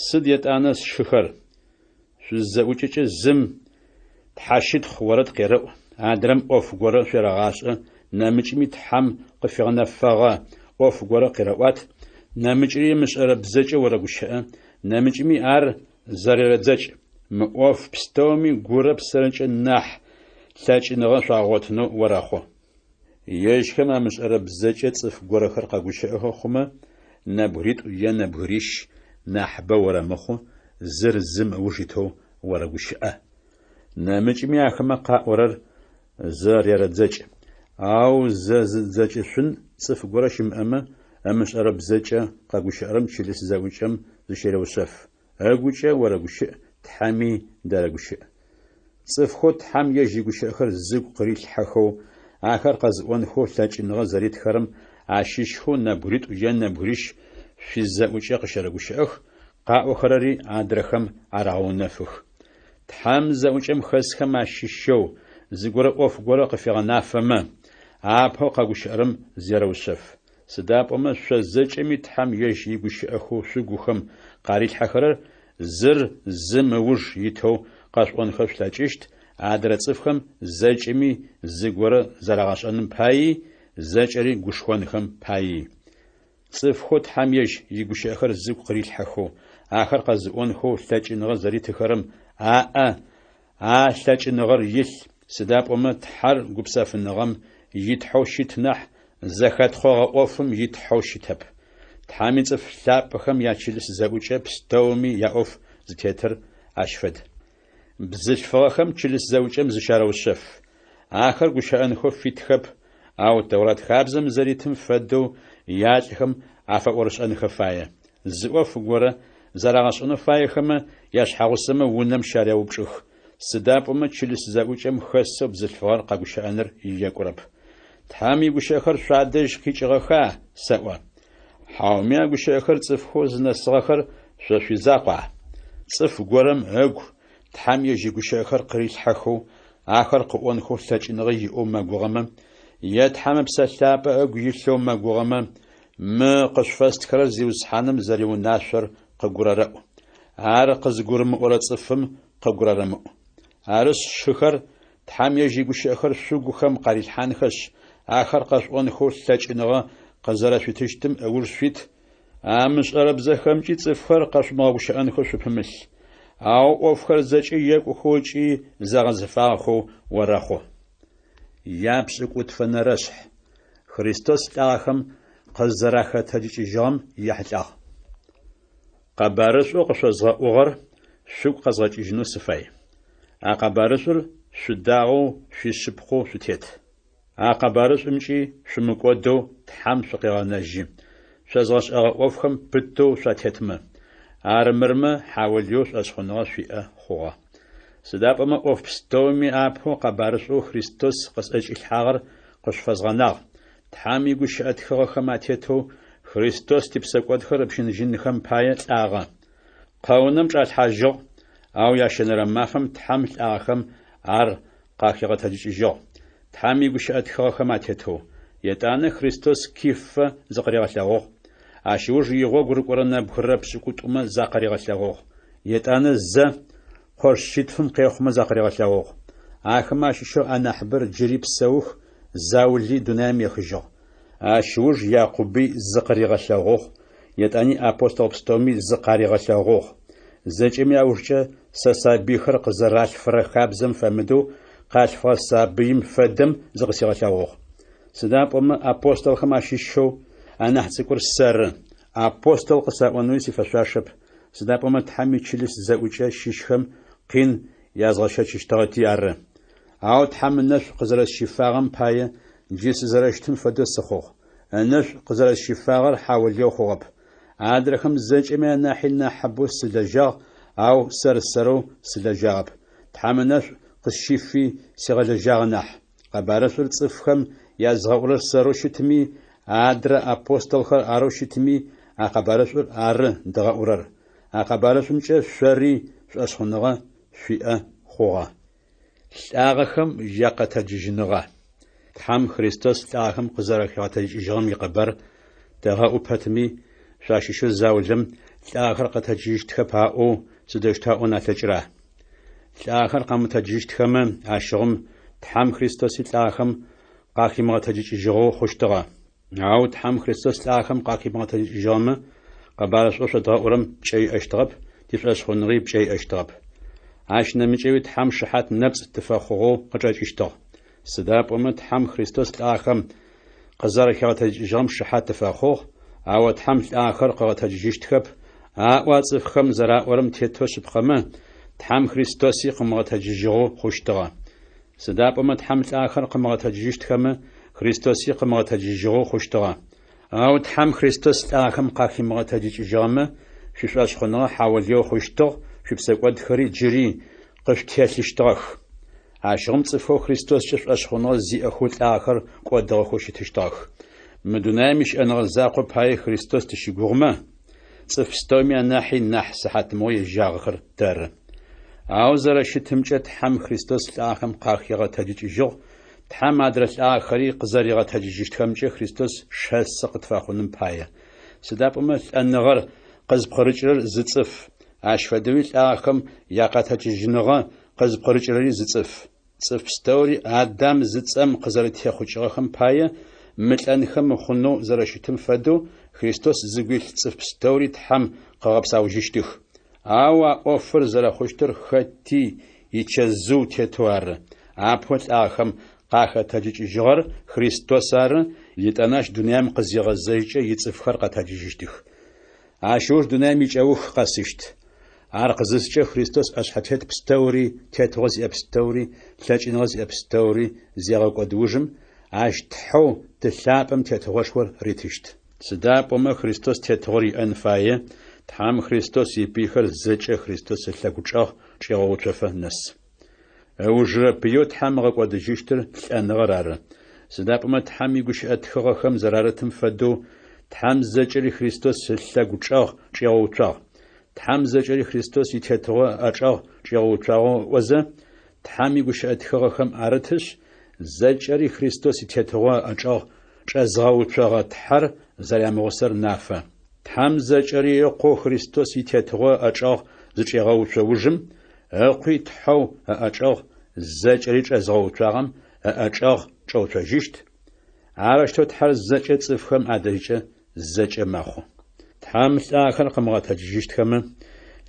Сыд етӏанэ, сшыхэр? Шъузызэӏукӏэкӏэ зым тхьэщытхъу орэд къерэӏу, адрэм ӏоф горэ шъуерэгъашӏэ, нэмыкӏми Тхьэм къыфигъэнэфэгъэ ӏоф горэ къерэӏуат, нэмыкӏри ымышӏэрэ бзэкӏэ орэгущыӏэ, нэмыкӏми ар зэрерэдзэкӏ. Мы ӏоф пстэуми гурэ псэрэкӏэ нахь лъэкӏыныгъэ шъуагъотынэу орэхъу. Ежьхэм амышӏэрэ бзэкӏэ цӏыф горэхэр къэгущыӏэхэ хъумэ, нэбгыритӏу е нэбгырищ нахьыбэ орэмыхъу, зыр зым ыуж итэу орэгущыӏэ. Нэмыкӏми ахэмэ къаӏорэр зэрерэдзэкӏ. Ау зэзыдзэкӏышъун цӏыф горэ щымыӏэмэ, ымышӏэрэ бзэкӏэ къэгущыӏэрэм чылыс зэӏукӏэм зыщерэушъэф. Ыгукӏэ орэгущыӏ, Тхьэми дэрэгущыӏ. Цӏыфхэу Тхьэм ежь игущыӏэхэр зыгу къырилъхьэхэу, ахэр къэзыӏонхэу лъэкӏыныгъэ зэритхэрэм ащыщхэу нэбгыритӏу е нэбгырищ шъуизэӏукӏэ къыщэрэгущыӏэх, къаӏохэрэри адрэхэм арагъэунэфых. Тхьэм зэӏукӏэм хэсхэм ащыщэу зыгорэ ӏоф горэ къыфегъэнафэмэ, апэу къэгущыӏэрэм зерэушъэф. Сыда пӏомэ шъо зэкӏэми Тхьэм ежь игущыӏэхэу шъугухэм къарилъхьэхэрэр зыр зым ыуж итэу къэшъуӏонхэ шъулъэкӏыщт, адрэ цӏыфхэм зэкӏэми зыгорэ зэрагъэшӏэным паий, зэкӏэри гушхонхэм паий. Цӏыфхэу Тхьэм ежь игущыӏэхэр зыгу къырилъхьэхэу, ахэр къэзыӏонхэу лъэкӏыныгъэ зэритыхэрэм аӏэ а лъэкӏыныгъэр илъ, сыда пӏомэ Тхьэр гупсэфыныгъэм и Тхьэу щыт нахь, зэхэтхъогъэ ӏофым и Тхьэу щытэп. Тхьэм ицӏыф лъапӏэхэм ячылыс зэӏукӏэ пстэуми яӏоф зытетыр ащ фэд. Бзылъфыгъэхэм чылыс зэӏукӏэм зыщарэушъэф. Ахэр гущыӏэнхэу фитхэп, ау Тэурат хабзэм зэритым фэдэу ялӏхэм афэӏорышӏэнхэ фае. Зы ӏоф горэ зэрагъэшӏэнэу фаехэмэ, яшъхьэгъусэмэ унэм щареупчӏых, сыда пӏомэ чылыс зэӏукӏэм хэсэу бзылъфыгъэр къэгущыӏэныр екӏурэп. Тхьэм игущыӏэхэр шъуадэжь къикӏыгъэха, сэӏо? Хьауми а гущыӏэхэр цӏыфхэу зынэсыгъэхэр шъо шъуизакъуа? Цӏыф горэм ыгу Тхьэм ежь игущыӏэхэр къырилъхьэхэу, ахэр къыӏонхэу лъэкӏыныгъэ иӏэу мэгугъэмэ, е Тхьэм Ыпсэ Лъапӏэ ыгу илъэу мэгугъэмэ, мы къышъуфэстхырэр Зиусхьаным зэриунашъор къыгурэрэӏу. Ар къызыгурымыӏорэ цӏыфым къыгурэрэмыӏу. Арышъ, сшыхэр, Тхьэм ежь игущыӏэхэр шъугухэм къарилъхьанхэшъ, ахэр къэшъуӏонхэу лъэкӏыныгъэ къызэрэшъуитыщтым ыуж шъуит, Амышӏэрэ бзэхэмкӏи цӏыфхэр къэшъумыгъэгущыӏэнхэу шъупымылъ. Ау ӏофхэр зэкӏэ екӏухэу ыкӏи зэгъэзэфагъэхэу орэхъу. Япшӏыкӏутфэнэрэшъхь. Христос лӏагъэхэм къызэрахэтэджыкӏыжьыгъэм ехьылӏагъ. Къэбарышӏоу къышъозгъэӏугъэр шъугу къэзгъэкӏыжьынэу сыфай. А къэбарышӏур шъудагъэу шъуишъыпкъэу шъутет. А къэбарышӏумкӏи шъумыкӏодэу Тхьэм шъукъегъэнэжьы, шъозгъэшӏэгъэ ӏофхэм пытэу шъуатетмэ. Армырмэ, хьаулыеу шӏошъхъуныгъэ шъуиӏэ хъугъэ. Сыда пӏомэ ӏоф пстэуми апэу къэбарышӏоу Христос къысӏэкӏилъхьагъэр къышъуфэзгъэнагъ, Тхьэм игущыӏэ тхыгъэхэм атетэу Христос типсэкӏодхэр ыпщыныжьынхэм пае лӏагъэ. Къэунэм чӏалъхьажьыгъ, ау ящэнэрэ мафэм Тхьэм лӏагъэхэм ар къахигъэтэджыкӏыжьыгъ, Тхьэм игущыӏэ тхыгъэхэм атетэу. Етӏанэ Христос Кифэ зыкъыригъэлъэгъугъ. Ащ ыуж игъогу рыкӏорэ нэбгырэ пшӏыкӏутӏумэ закъыригъэлъэгъугъ. Етӏанэ зэ къош шъитфым къехъумэ закъыригъэлъэгъугъ. Ахэмэ ащыщэу анахьыбэр джыри псэух, заули дунаим ехыжьыгъ. Ащ ыуж Якъуби зыкъыригъэлъэгъугъ, етӏани апостол пстэуми зыкъаригъэлъэгъугъ. Зэкӏэми аужкӏэ сэ сабыйхэр къызэралъфырэ хабзэм фэмыдэу къалъфыгъэ сабыим фэдэм зыкъысигъэлъэгъугъ. Сыда пӏомэ апостолхэм ащыщэу анахь цӏыкӏур сэры, апостол къысаӏонэуи сифэшъуашэп, сыда пӏомэ Тхьэм ичылыс зэӏукӏэ щыщхэм къин язгъэщэчыщтыгъэти ары. Ау Тхьэм ынэшӏу къызэрэсщифагъэм пае джы сызэрэщытым фэдэу сыхъугъ. Ынэшӏу къызэрэсщифагъэр хьаулыеу хъугъэп. Адрэхэм зэкӏэми анахьи нахьыбэу сылэжьагъ, ау сэр-сэрэу сылэжьагъэп. Тхьэм ынэшӏу къысщифи сигъэлэжьагъэ нахь. Къэбарышӏур цӏыфхэм язгъэӏурэр сэрэу щытми, адрэ апостолхэр арэу щытми, а къэбарышӏур ары дгъэӏурэр. А къэбарышӏумкӏэ шъори шӏошъхъуныгъэ шъуиӏэ хъугъэ. Лӏагъэхэм якъэтэджыжьыныгъэ. Тхьэм Христос лӏагъэхэм къызэрэхигъэтэджыкӏыжьыгъэм икъэбар тэгъэӏу пэтми, шъуащыщэу заулэм лӏагъэхэр къэтэджыжьыщтхэп аӏоу сыдэущтэу аӏон алъэкӏыра? Лӏагъэхэр къэмытэджыжьыщтхэмэ, ащыгъум Тхьэм Христоси лӏагъэхэм къахимыгъэтэджыкӏыжьыгъэу хъущтыгъэ. Ау Тхьэм Христос лӏагъэхэм къахимыгъэтэджыкӏыжьыгъэмэ, къэбарышӏоу шъодгъэӏурэм пкӏэ иӏэщтыгъэп, тишӏошъхъуныгъи пкӏэ иӏэщтыгъэп. Ащ нэмыкӏэуи Тхьэм шыхьат нэпцӏ тыфэхъугъэу къычӏэкӏыщтыгъ. Сыда пӏомэ Тхьэм Христос лӏагъэхэм къызэрэхигъэтэджыкӏыжьыгъэм шыхьат тыфэхъугъ, ау Тхьэм лӏагъэхэр къыгъэтэджыжьыщтхэп, аӏо а цӏыфхэм зэраӏорэм тетэу шъыпкъэмэ, Тхьэм Христоси къымыгъэтэджыжьыгъэу хъущтыгъэ. Сыда пӏомэ Тхьэм лӏахэр къымыгъэтэджыжьыщтхэмэ, Христоси къымыгъэтэджыжьыгъэу хъущтыгъэ. Ау Тхьэм Христос лӏахэм къахимыгъэтэджыкӏыжьыгъэмэ, шъуишӏошъхъуныгъэ хьаулыеу хъущтыгъ, шъуипсэкӏодхэри джыри къышъутелъыщтыгъэх. Ащыгъум цӏыфхэу Христоскӏэ шӏошъхъуныгъэ зиӏэхэу лӏагъэхэр кӏодыгъэхэу щытыщтыгъэх. Мы дунаим ищыӏэныгъэ закъо пае Христос тыщыгугъымэ, цӏыф пстэуми анахьи нахь сыхьатмыгъо ежьагъэхэр тэры. Ау зэрэщытымкӏэ Тхьэм Христос лӏагъэхэм къахигъэтэджыкӏыжьыгъ, Тхьэм адрэ лӏагъэхэри къызэригъэтэджыжьыщтхэмкӏэ Христос шэсы къытфэхъуным пае. Сыда пӏомэ лӏэныгъэр къызпкъырыкӏырэр зы цӏыф, ащ фэдэуи лӏагъэхэм якъэтэджыжьыныгъэ къызпкъырыкӏырэри зы цӏыф. Цӏыф пстэури Адам зыцӏэм къызэрэтехъукӏыгъэхэм пае мылӏэнхэ мыхъунэу зэрэщытым фэдэу Христос зыгу илъ цӏыф пстэури Тхьэм къыгъэпсаужьыщтых. Ау а ӏофыр зэрэхъущтыр хэти ичэзыу тетэу ары. Апэу лӏагъэхэм къахэтэджыкӏыжьыгъэр Христос ары, етӏанэ ащ дунаим къызигъэзэжькӏэ ицӏыфхэр къэтэджыжьыщтых. Ащ ыуж дунаим икӏэух къэсыщт. Ар къызыскӏэ, Христос ӏэшъхьэтет пстэури, тетыгъо зиӏэ пстэури, лъэкӏыныгъэ зиӏэ пстэури зегъэкӏод ужым, ащ Тхьэу Ты лъапӏэм тетыгъошхор ритыщт. Сыда пӏомэ Христос тетыгъор иӏэн фае, Тхьэм Христос ипыйхэр зэкӏэ Христос ылъэгучӏэгъ чӏегъэуцофэ нэс. Ыужырэ пыеу Тхьэм ыгъэкӏодыжьыщтыр лӏэныгъэр ары. Сыда пӏомэ Тхьэм игущыӏэ тхыгъэхэм зэрарытым фэдэу, Тхьэм зэкӏэри Христос ылъэгучӏэгъ чӏигъэуцуагъ. Тхьэм зэкӏэри Христос итетыгъо ыӏэчӏэгъ чӏигъэуцуагъэу ыӏозэ, Тхьэм игущыӏэ тхыгъэхэм арытышъ, зэкӏэри Христос итетыгъо ыӏэчӏэгъ чӏэзгъэуцогъэ Тхьэр зэрямыгъусэр нафэ. Тхьэм зэкӏэри Ыкъоу Христос итетыгъо ыӏэчӏэгъ зычӏегъэуцо ужым, Ыкъуи Тхьэу ыӏэчӏэгъ зэкӏэри чӏэзгъэуцуагъэм ыӏэчӏэгъ чӏэуцожьыщт, арэущтэу Тхьэр зэкӏэ цӏыфхэм адэжькӏэ зэкӏэ мэхъу. Тхьэм лӏагъэхэр къымыгъэтэджыжьыщтхэмэ,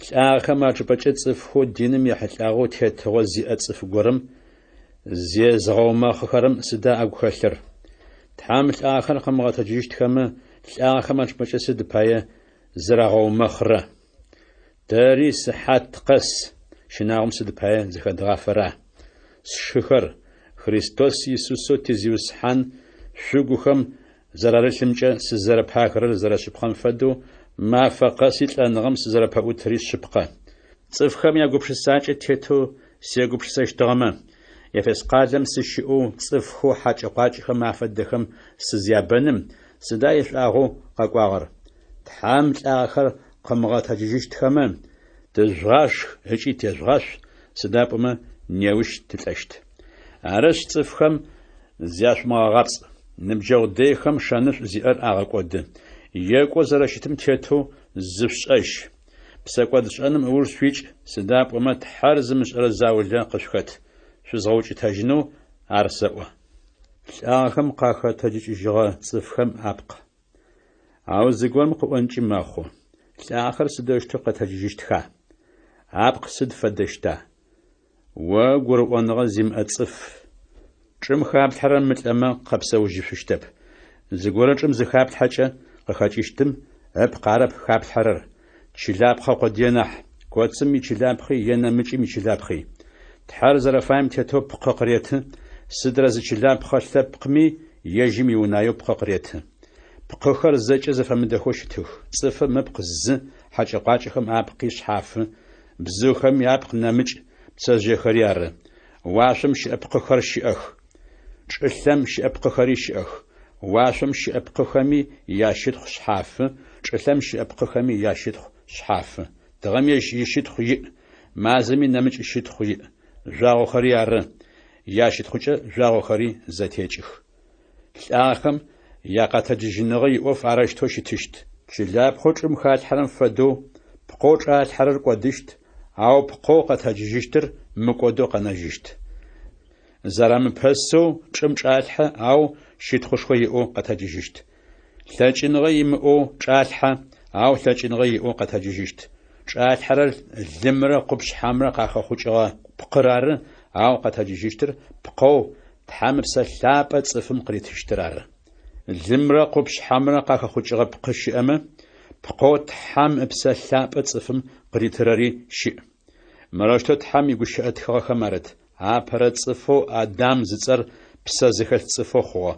лӏагъэхэм ачӏыпӏэкӏэ цӏыфхэу диным ехьылӏагъэу тетыгъо зиӏэ цӏыф горэм зезыгъэумэхъыхэрэм сыда агу хэлъыр? Тхьэм лӏагъэхэр къымыгъэтэджыжьыщтхэмэ, лӏагъэхэм ачӏыпӏэкӏэ сыд пае зырагъэумэхърэ? Тэри сыхьат къэс щынагъом сыд пае зыхэдгъафэра? Сшыхэр, Христос Исусэу ти Зиусхьан шъугухэм зэрарылъымкӏэ сызэрэпагэрэр зэрэшъыпкъэм фэдэу, мафэ къэси лӏэныгъэм сызэрэпэӏутыри шъыпкъэ. Цӏыфхэм ягупшысакӏэ тетэу сегупшысэщтыгъэмэ, Ефес къалэм сыщыӏэу цӏыфхэу хьакӏэ-къуакӏэхэм афэдэхэм сызябэным, сыда ишӏуагъэу къэкӏуагъэр? Тхьэм лӏагъэхэр къымыгъэтэджыжьыщтхэмэ, тыжъугъашх ыкӏи тежъугъашъу, сыда пӏомэ неущ тылӏэщт. Арышъ, цӏыфхэм зяшъумыгъэгъапцӏ. Ныбджэгъу дэйхэм шэнышӏу зиӏэр агъэкӏоды. Екӏоу зэрэщытым тетэу зышъушӏэжь. Псэкӏодшӏэным ыуж шъуикӏ, сыда пӏомэ Тхьэр зымышӏэрэ заулэ къышъухэт. Шъузгъэукӏытэжьынэу ар сэӏо. Лӏагъэхэм къахэтэджыкӏыжьыгъэ цӏыфхэм апкъ. Ау зыгорэм къыӏонкӏи мэхъу, Лӏагъэхэр сыдэущтэу къэтэджыжьыщтха? Апкъ сыд фэдэщта? О гурыӏоныгъэ зимыӏэ цӏыф! Чӏым хаплъхьэрэр мылӏэмэ къэпсэужьышъущтэп. Зыгорэ чӏым зыхаплъхьэкӏэ къыхэкӏыщтым ыпкъ арэп хаплъхьэрэр, чылапхъэ къодые нахь, коцым ичылапхъи е нэмыкӏым ичылапхъи. Тхьэр зэрэфаем тетэу пкъы къыреты, сыдрэ зы чылапхъэ лъэпкъми ежьым иунаеу пкъы къыреты. Пкъыхэр зэкӏэ зэфэмыдэхэу щытых, цӏыфым ыпкъ зы, хьэкӏэ-къуакӏэхэм апкъи шъхьафы, бзыухэми апкъ нэмыкӏ, пцэжъыехэри ары. Уашъом щыӏэ пкъыхэр щыӏэх. Чӏылъэм щыӏэ пкъыхэри щыӏэх. Уашъом щыӏэ пкъыхэми ящытхъу шъхьафы, чӏылъэм щыӏэ пкъыхэми ящытхъу шъхьафы. Тыгъэм ежь ищытхъу иӏ, мазэми нэмыкӏ щытхъу иӏ. Жъуагъохэри ары. Ящытхъукӏэ жъуагъохэри зэтекӏых. Лӏагъэхэм якъэтэджыжьыныгъэ иӏоф арэущтэу щытыщт. Чылапхъэу чӏым халъхьэрэм фэдэу, пкъэу чӏалъхьэрэр кӏодыщт, ау пкъэу къэтэджыжьыщтыр мыкӏодэу къэнэжьыщт. Зэрамыпэсэу чӏым чӏалъхьэ, ау щытхъушхо иӏэу къэтэджыжьыщт. Лъэкӏыныгъэ имыӏэу чӏалъхьэ, ау лъэкӏыныгъэ иӏэу къэтэджыжьыщт. Чӏалъхьэрэр лымрэ къупшъхьэмрэ къахэхъукӏыгъэ пкъыр ары, ау къэтэджыжьыщтыр пкъэу Тхьэм Ыпсэ Лъапӏэ цӏыфым къыритыщтыр ары. Лымрэ къупшъхьэмрэ къахэхъукӏыгъэ пкъы щыӏэмэ, пкъэу Тхьэм Ыпсэ Лъапӏэ цӏыфым къыритырэри щыӏ. Мырэущтэу Тхьэм игущыӏэ тхыгъэхэм арыт: Апэрэ цӏыфэу Адам зыцӏэр псэ зыхэлъ цӏыфэу хъугъэ.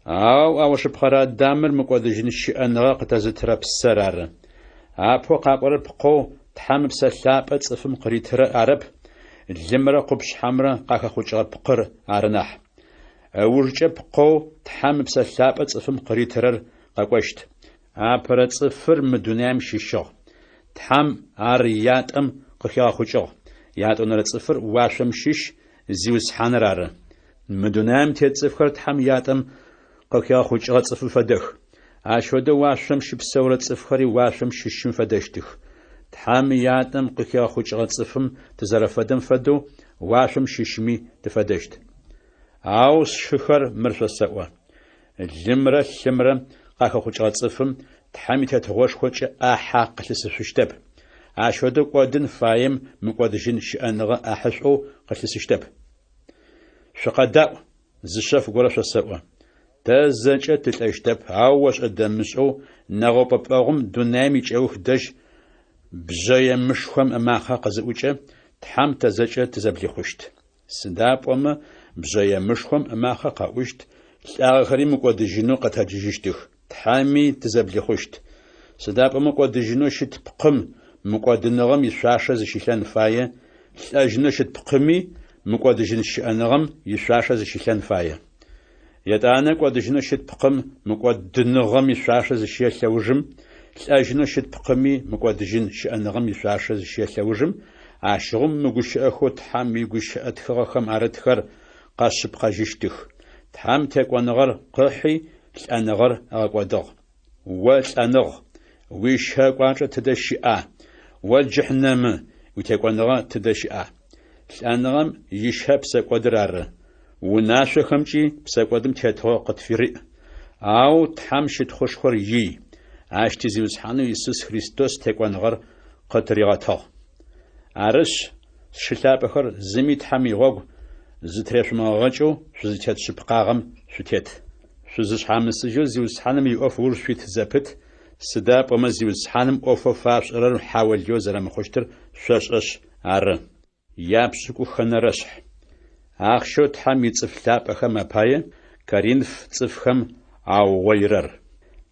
Ау аужыпкъэрэ Адамыр мыкӏодыжьын щыӏэныгъэ къытэзытырэ псэр ары. Апэу къакӏорэр пкъэу Тхьэм Ыпсэ Лъапӏэ цӏыфым къыритырэр арэп, лымрэ къупшъхьэмрэ къахэхъукӏыгъэ пкъыр ары нахь. Ыужкӏэ пкъэу Тхьэм Ыпсэ Лъапӏэ цӏыфым къыритырэр къэкӏощт. Апэрэ цӏыфыр мы дунаим щыщыгъ. Тхьэм ар ятӏэм къыхигъэхъукӏыгъ. Ятӏонэрэ цӏыфыр уашъом щыщ, Зиусхьаныр ары. Мы дунаим тет цӏыфхэр Тхьэм ятӏэм къыхигъэхъукӏыгъэ цӏыфым фэдэх. Ащ фэдэу уашъом щыпсэурэ цӏыфхэри уашъом щыщым фэдэщтых. Тхьэм ятӏэм къыхигъэхъукӏыгъэ цӏыфым тызэрэфэдэм фэдэу уашъом щыщми тыфэдэщт. Ау, сшыхэр, мыр шъосэӏо. Лымрэ лъымрэ къахэхъукӏыгъэ цӏыфым Тхьэм и Тетыгъошхокӏэ ӏахьэ къылъысышъущтэп. Ащ фэдэу кӏодын фаем мыкӏодыжьын щыӏэныгъэ ӏахьышӏоу къылъысыщтэп. Шъукъэдаӏу, зы шъэф горэ шъосэӏо. Тэ зэкӏэ тылӏэщтэп, ау ошӏэ-дэмышӏэу нэгъэупӏэпӏэгъум дунаим икӏэух дэжь. Бжъэемышхом ымакъэ къызыӏукӏэ, Тхьэм тэ зэкӏэ тызэблихъущт. Сыда пӏомэ бжъэемышхом ымакъэ къэӏущт, лӏагъэхэри мыкӏодыжьынэу къэтэджыжьыщтых, Тхьэми тызэблихъущт. Сыда пӏомэ кӏодыжьынэу щыт пкъым мыкӏодыныгъэм ишъуашэ зыщилъэн фае, лӏэжьынэу щыт пкъыми мыкӏодыжьын щыӏэныгъэм ишъуашэ зыщилъэн фае. Етӏанэ кӏодыжьынэу щыт пкъым мыкӏодыныгъэм ишъуашэ зыщелъэ ужым, лӏэжьынэу щыт пкъыми мыкӏодыжьын щыӏэныгъэм ишъуашэ зыщелъэ ужым, ащыгъум мы гущыӏэхэу Тхьэм игущыӏэ тхыгъэхэм арытхэр къэшъыпкъэжьыщтых, Тхьэм текӏоныгъэр къыхьи, лӏэныгъэр ыгъэкӏодыгъ. О лӏэныгъ, уищэ кӏуачӏэ тыдэ щыӏа? О джыхьнэмы, уитекӏоныгъэ тыдэ щыӏа? Лӏэныгъэм ищэ псэкӏодыр ары, унашъохэмкӏи псэкӏодым тетыгъо къытфыриӏ. Ау Тхьэм щытхъушхор ий, Ащ ти Зиусхьанэу Исус Христос текӏоныгъэр къытыригъэтыгъ. Арышъ, сшы лъапӏэхэр, зыми Тхьэм игъогу зытырешъумыгъэгъэкӏэу шъузытет шъыпкъагъэм шъутет. Шъузышъхьамысыжьэу Зиусхьаным иӏоф ыуж шъуит зэпыт, сыда пӏомэ Зиусхьаным ӏофэу фашъушӏэрэр хьаолыеу зэрэмыхъущтыр шъошӏэшъ ары. Япшӏыкӏухэнэрэшъхь. Ахъщэу Тхьэм ицӏыф лъапӏэхэм апае Коринф цӏыфхэм аугъоирэр.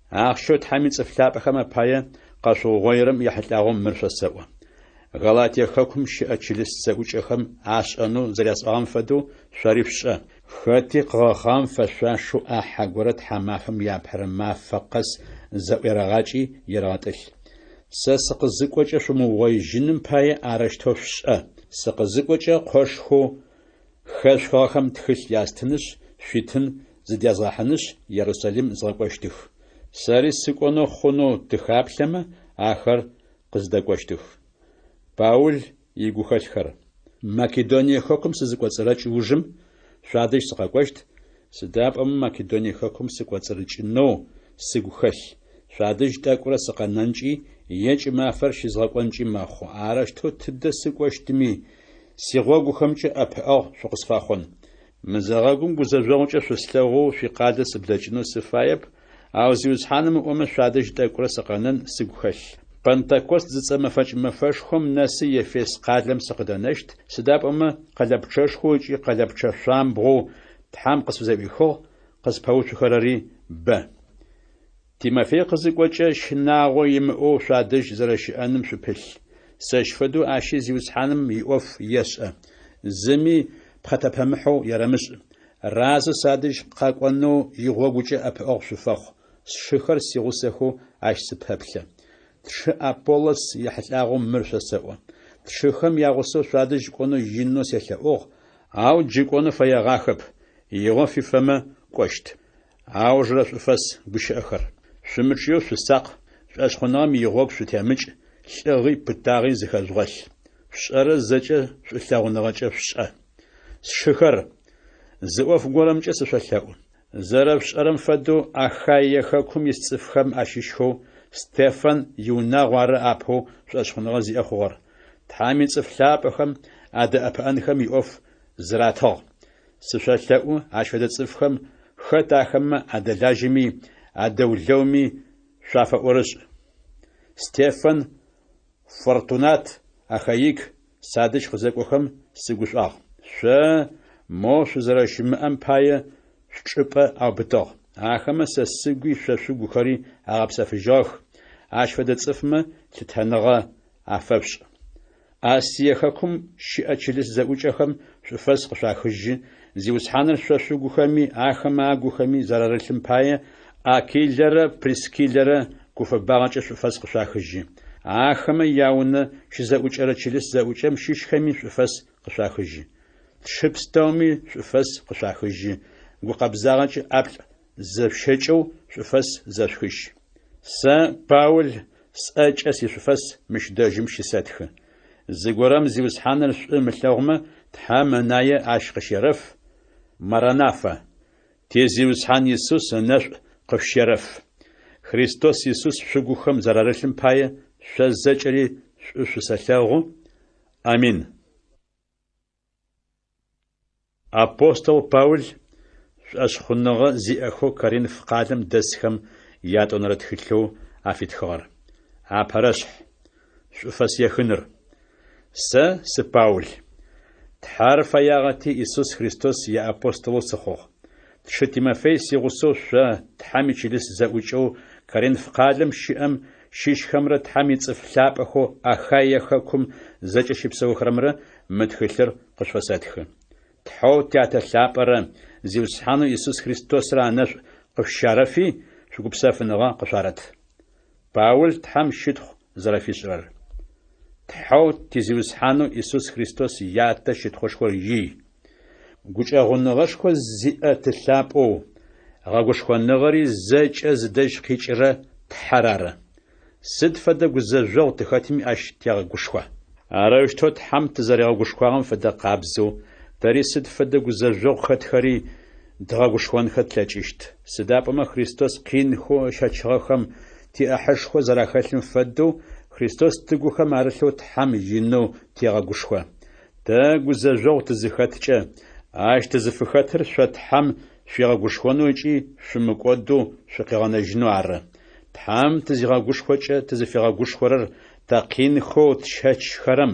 Ахъщэу Тхьэм ицӏыф лъапӏэхэм апае къэшъуугъоирэм ехьылӏагъэу мыр шъосэӏо. Галатие хэкум щыӏэ чылыс зэӏукӏэхэм ашӏэнэу зэрясӏуагъэм фэдэу шъори шъушӏэ. Хэти къыгъэхъагъэм фэшъуашэу ӏахьэ горэ тхьамафэм иапэрэ мафэ къэс зэӏуерэгъакӏи ерэгъэтӏылъ. Сэ сыкъызыкӏокӏэ шъумыугъоижьыным пае арэущтэу шъушӏэ. Сыкъызыкӏокӏэ къошхэу хэшъухыгъэхэм тхылъ ястынышъ, шъуитын зыдязгъэхьынышъ, Ерусалим згъэкӏощтых. Сэри сыкӏонэу хъунэу тыхаплъэмэ, ахэр къыздэкӏощтых. Паул игухэлъхэр. Македоние хэкум сызыкӏоцӏырэкӏ ужым, шъуадэжь сыкъэкӏощт, сыда пӏомэ Македоние хэкум сыкӏоцӏырыкӏынэу сыгу хэлъ. Шъуадэжь тӏэкӏурэ сыкъэнэнкӏи е кӏымафэр щызгъэкӏонкӏи мэхъу. Арэущтэу тыдэ сыкӏощтми, сигъогухэмкӏэ ӏэпыӏэгъу шъукъысфэхъун. Мызэгъэгум гузэжъогъукӏэ шъуслъэгъоу шъуикъалэ сыблэкӏынэу сыфаеп, Ау Зиусхьаным ыӏомэ, шъуадэжь тӏэкӏурэ сыкъэнэн сыгу хэлъ. Пэнтэкост зыцӏэ мэфэкӏ мэфэшхом нэсы Ефес къалэм сыкъыдэнэщт, сыда пӏомэ къэлэпчъэшхоу ыкӏи къэлэпчъэ шъуамбгъоу Тхьэм къысфызэӏуихыгъ, къыспэуцухэрэри бэ. Тимофей къызыкӏокӏэ, щынагъо имыӏэу шъуадэжь зэрэщыӏэным шъупылъ. Сэщ фэдэу ащи Зиусхьаным иӏоф ешӏэ. Зыми пхъэтэпэмыхьэу ерэмышӏ. Разэу садэжь къэкӏонэу игъогукӏэ ӏэпыӏэгъу шъуфэхъу, сшыхэр сигъусэхэу ащ сыпэплъэ. Тшы Аполлос ехьылӏагъэу мыр шъосэӏо. Тшыхэм ягъусэу шъуадэжь кӏонэу инэу селъэӏугъ, ау джы кӏонэу фэегъахэп, игъо фифэмэ, кӏощт. Аужырэ шӏуфэс гущыӏэхэр. Шъумычъыеу шъусакъ, шӏошъхъуныгъэм игъогу шъутемыкӏ, лӏыгъи пытагъи зыхэжъугъэлъ. Шъушӏэрэр зэкӏэ шӏулъэгъуныгъэкӏэ шъушӏэ. Сшыхэр, зы ӏоф горэмкӏэ сышъолъэӏу. Зэрэшъушӏэрэм фэдэу Ахаие хэкум ис цӏыфхэм ащыщхэу Стефан иунагъу ары апэу шӏошъхъуныгъэ зиӏэ хъугъэр. Тхьэм ицӏыф лъапӏэхэм адэӏэпыӏэнхэм иӏоф зыратыгъ. Сышъолъэӏу, ащ фэдэ цӏыфхэм, хэт ахэмэ адэлажьэми, адэулэуми шъуафэӏорышӏ. Стефан, Фортунат, Ахаик Садэжь къызэкӏохэм, сыгушӏуагъ. Шъо, моу шъузэрэщымыӏэм пае, шъучӏыпӏэ аубытыгъ. Ахэмэ сэ сыгуи шъо шъугухэри агъэпсэфыжьыгъэх. Ащ фэдэ цӏыфмэ лъытэныгъэ афэшъушӏ. Асие хэкум щыӏэ чылыс зэӏукӏэхэм шӏуфэс къышъуахыжьы, Зиусхьаныр шъо шъугухэми ахэмэ агухэми зэрарылъым пае, Акилэрэ Прискиллэрэ гуфэбагъэкӏэ шӏуфэс къышъуахыжьы. Ахэмэ яунэ щызэӏукӏэрэ чылыс зэӏукӏэм щыщхэми шӏуфэс къышъуахыжьы. Тшы пстэуми шӏуфэс къышъуахыжьы, гукъэбзагъэкӏэ ӏаплӏ зэшъущэкӏэу шӏуфэс зэшъухыжь. Сэ, Паул, сӏэкӏэ сишӏуфэс мыщ дэжьым щысэтхы. Зыгорэм Зиусхьаныр шӏу ымылъэгъумэ, Тхьэм ынае ащ къыщерэф, Маранафа! Ти Зиусхьан Исус ынэшӏу къышъущерэф. Христос Исус шъугухэм зэрарылъым пае шъо зэкӏэри шӏу шъусэлъэгъу. Амин. Апостол Паул шӏошъхъуныгъэ зиӏэхэу Коринф къалэм дэсхэм ятӏонэрэ тхылъэу афитхыгъэр. Апэрэшъхь. шӏуфэс ехыныр. Сэ сы Паул. Тхьэр фэягъэти, Исус Христос иапостолэу сыхъугъ. Тшы Тимофей сигъусэу шъо, Тхьэм ичылыс зэӏукӏэу Коринф къалэм щыӏэм щыщхэмрэ Тхьэм ицӏыф лъапӏэхэу Ахаие хэкум зэкӏэ щыпсэухэрэмрэ мы тхылъыр къышъуфэсэтхы. Тхьэу Тятэ лъапӏэрэ Зиусхьанэу Исус Христосрэ анэшӏу къышъущарэфи, шъугупсэфыныгъэ къышъуарэт. Паул Тхьэм щытхъу зэрэфишӏырэр. Тхьэу ти Зиусхьанэу Исус Христос Ятэ щытхъушхор ий. Гукӏэгъуныгъэшхо зиӏэ Ты лъапӏэу, гъэгушхоныгъэри зэкӏэ зыдэжь къикӏырэ Тхьэр ары. Сыд фэдэ гузэжъогъу тыхэтми ащ тегъэгушхо. Арэущтэу Тхьэм тызэригъэгушхуагъэм фэдэ къабзэу, тэри сыд фэдэ гузэжъогъу хэтхэри дгъэгушхонхэ тлъэкӏыщт. Сыда пӏомэ Христос къинхэу ыщэчыгъэхэм тиӏахьышхо зэрахэлъым фэдэу Христос тыгухэм арылъэу Тхьэм инэу тегъэгушхо. Тэ гузэжъогъу тызыхэткӏэ, ащ тызыфыхэтыр шъо Тхьэм шъуигъэгушхонэу ыкӏи шъумыкӏодэу шъукъигъэнэжьынэу ары. Тхьэм тызигъэгушхокӏэ тызыфигъэгушхорэр тэ къинхэу тщэчхэрэм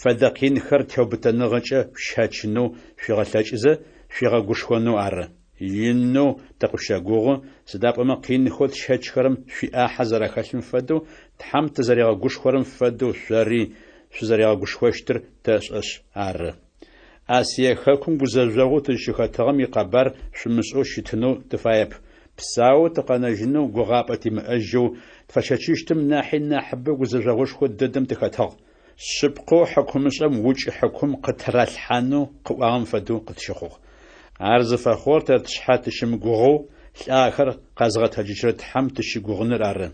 фэдэ къинхэр теубытэныгъэкӏэ шъущэчынэу шъуигъэлъэкӏызэ шъуигъэгушхонэу ары. Инэу тыкъышъущэгугъы, сыда пӏомэ къинхэу тщэчхэрэм шъуиӏахьэ зэрахэлъым фэдэу Тхьэм тызэригъэгушхорэм фэдэу шъори шъузэригъэгушхощтыр тэшӏэшъ ары. Асие хэкум гузэжъогъоу тызщыхэтыгъэм икъэбар шъумышӏэу щытынэу тыфаеп. Псаоу тыкъэнэжьынэу гугъапӏэ тимыӏэжьэу, тфэщэчыщтым нахьи нахьыбэу гузэжъогъушхо дэдэм тыхэтыгъ. Шъыпкъэу хьыкумышӏэм укӏ хьыкум къытыралъхьанэу къыӏуагъэм фэдэу къытщыхъугъ. Ар зыфэхъугъэр тэ тшъхьэ тыщымыгугъэу, лӏагъэхэр къэзыгъэтэджыжьырэ Тхьэм тыщыгугъыныр ары.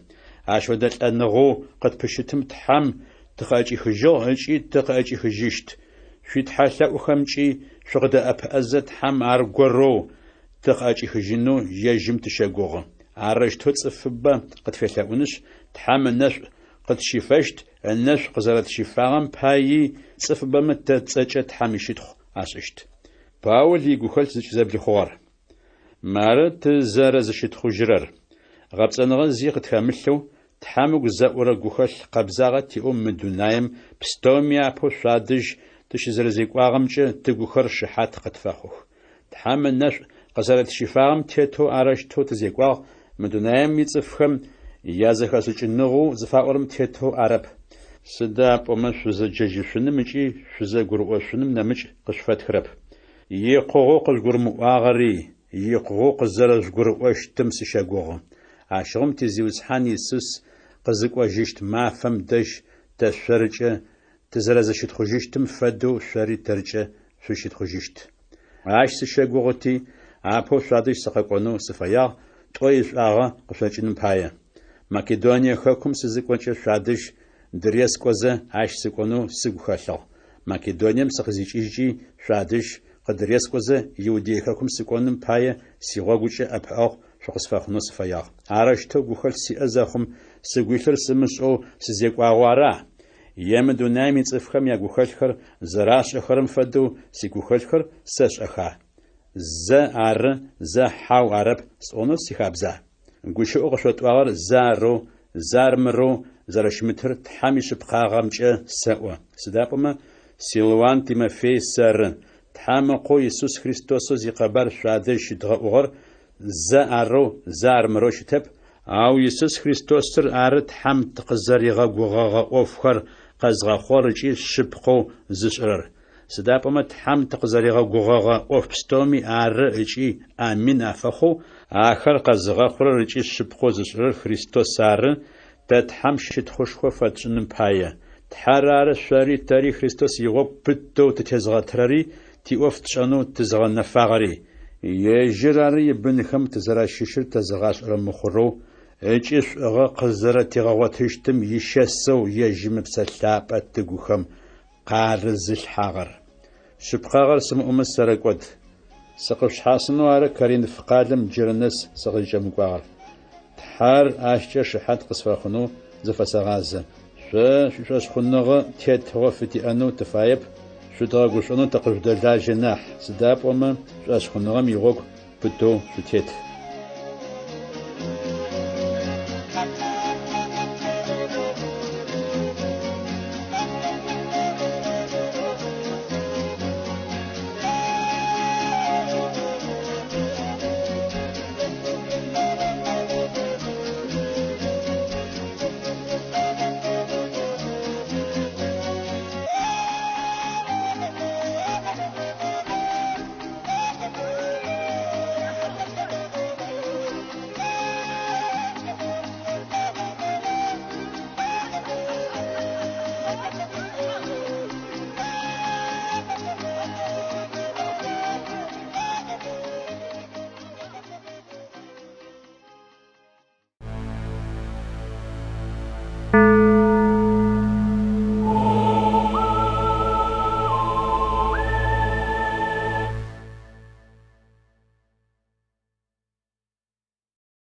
Ащ фэдэ лӏэныгъэу къытпыщытым Тхьэм тыкъыӏэкӏихыжьыгъ ыкӏи тыкъыӏэкӏихыжьыщт. Шъуитхьэлъэӏухэмкӏи шъукъыдэӏэпыӏэзэ Тхьэм аргорэу тыкъыӏэкӏихыжьынэу ежьым тыщэгугъы. Арэущтэу цӏыфыбэ къытфелъэӏунышъ, Тхьэм ынэшӏу къытщифэщт, ынэшӏу къызэрэтщифагъэм паий цӏыфыбэмэ тэ тцӏэкӏэ Тхьэм ищытхъу ашӏыщт. Паул игухэлъ зыкӏызэблихъугъэр. Мары тызэрэзыщытхъужьырэр. Гъэпцӏэныгъэ зи къытхэмылъэу, Тхьэм ыгу зэӏурэ гухэлъ къэбзагъэ тиӏэу мы дунаем пстэуми апэу шъуадэжь тыщызэрэзекӏуагъэмкӏэ тыгухэр шыхьат къытфэхъух. Тхьэм ынэшӏу къызэрэтщифагъэм тетэу арэущтэу тызекӏуагъ, мы дунаем ицӏыфхэм язэхэшӏыкӏыныгъэу зыфаӏорэм тетэу арэп. Сыда пӏомэ шъузэджэжьышъуным ыкӏи шъузэгурыӏошъуным нэмыкӏ къышъуфэтхырэп. Икъугъэу къыжъугурымыӏуагъэри, икъугъэу къызэрэжъугурыӏощтым сыщэгугъы. Ащыгъум ти Зиусхьан Исус къызыкӏожьыщт мафэм дэжь тэ шъоркӏэ тызэрэзыщытхъужьыщтым фэдэу шъори тэркӏэ шъущытхъужьыщт. Ащ сыщэгугъыти, апэу шъуадэжь сыкъэкӏонэу сыфэягъ, тӏо ишӏуагъэ къышъокӏыным пае. Македоние хэкум сызыкӏокӏэ шъуадэжь дырескӏозэ, ащ сыкӏонэу сыгу хэлъыгъ. Македонием сыкъызикӏыжькӏи, шъуадэжь къыдырескӏозэ, Иудей хэкум сыкӏоным пае сигъогукӏэ ӏэпыӏэгъу шъукъысфэхъунэу сыфэягъ. Арэущтэу гухэлъ сиӏэ зэхъум, сыгу илъыр сымышӏэу сызекӏуагъэу ара? Е мы дунаим ицӏыфхэм ягухэлъхэр зэрашӏэхэрэм фэдэу сигухэлъхэр сэшӏэха? Зэ ары, зэ хьау арэп сӏонэу сихабза? Гущыӏэу къышъотӏуагъэр зэ арэу, зэ армырэу зэрэщымытыр Тхьэм ишъыпкъагъэмкӏэ сэӏо. Сыда пӏомэ Силуан Тимофей сэры, Тхьэм Ыкъоу Исус Христосэу зикъэбар шъуадэжь щыдгъэӏугъэр зэ арэу, зэ армырэу щытэп, ау Исус Христосыр ары Тхьэм тыкъызэригъэгугъэгъэ ӏофхэр къэзгъэхъугъэр ыкӏи шъыпкъэу зышӏырэр. Сыда пӏомэ Тхьэм тыкъызэригъэгугъэгъэ ӏоф пстэуми ары ыкӏи Амин афэхъоу, ахэр къэзыгъэхъурэр ыкӏи шъыпкъэу зышӏырэр Христос ары, тэ Тхьэм щытхъушхо фэтшӏыным пае. Тхьэр ары шъори тэри Христос игъогу пытэу тытезгъэтырэри, тиӏоф тшӏэнэу тызыгъэнэфагъэри. Ежьыр ары ибынхэм тызэращыщыр тэзыгъашӏэрэ мыхъурэу ыкӏи шӏугъэ къызэрэтигъэгъотыщтым ищэсэу ежьым Ыпсэ Лъапӏэ тыгухэм къарызылъхьагъэр. Шъыпкъагъэр сымыӏомэ сэрэкӏод. Сыкъышъушъхьасынэу ары Коринф къалэм джырэ нэс сыкъызкӏэмыкӏуагъэр. Тхьэр ащкӏэ шыхьат къысфэхъунэу зыфэсэгъазэ. Шъо шъуишӏошъхъуныгъэ тетыгъо фытиӏэнэу тыфаеп, шъудгъэгушӏонэу тыкъыжъудэлажьэ нахь, сыда пӏомэ шӏошъхъуныгъэм игъогу пытэу шъутет.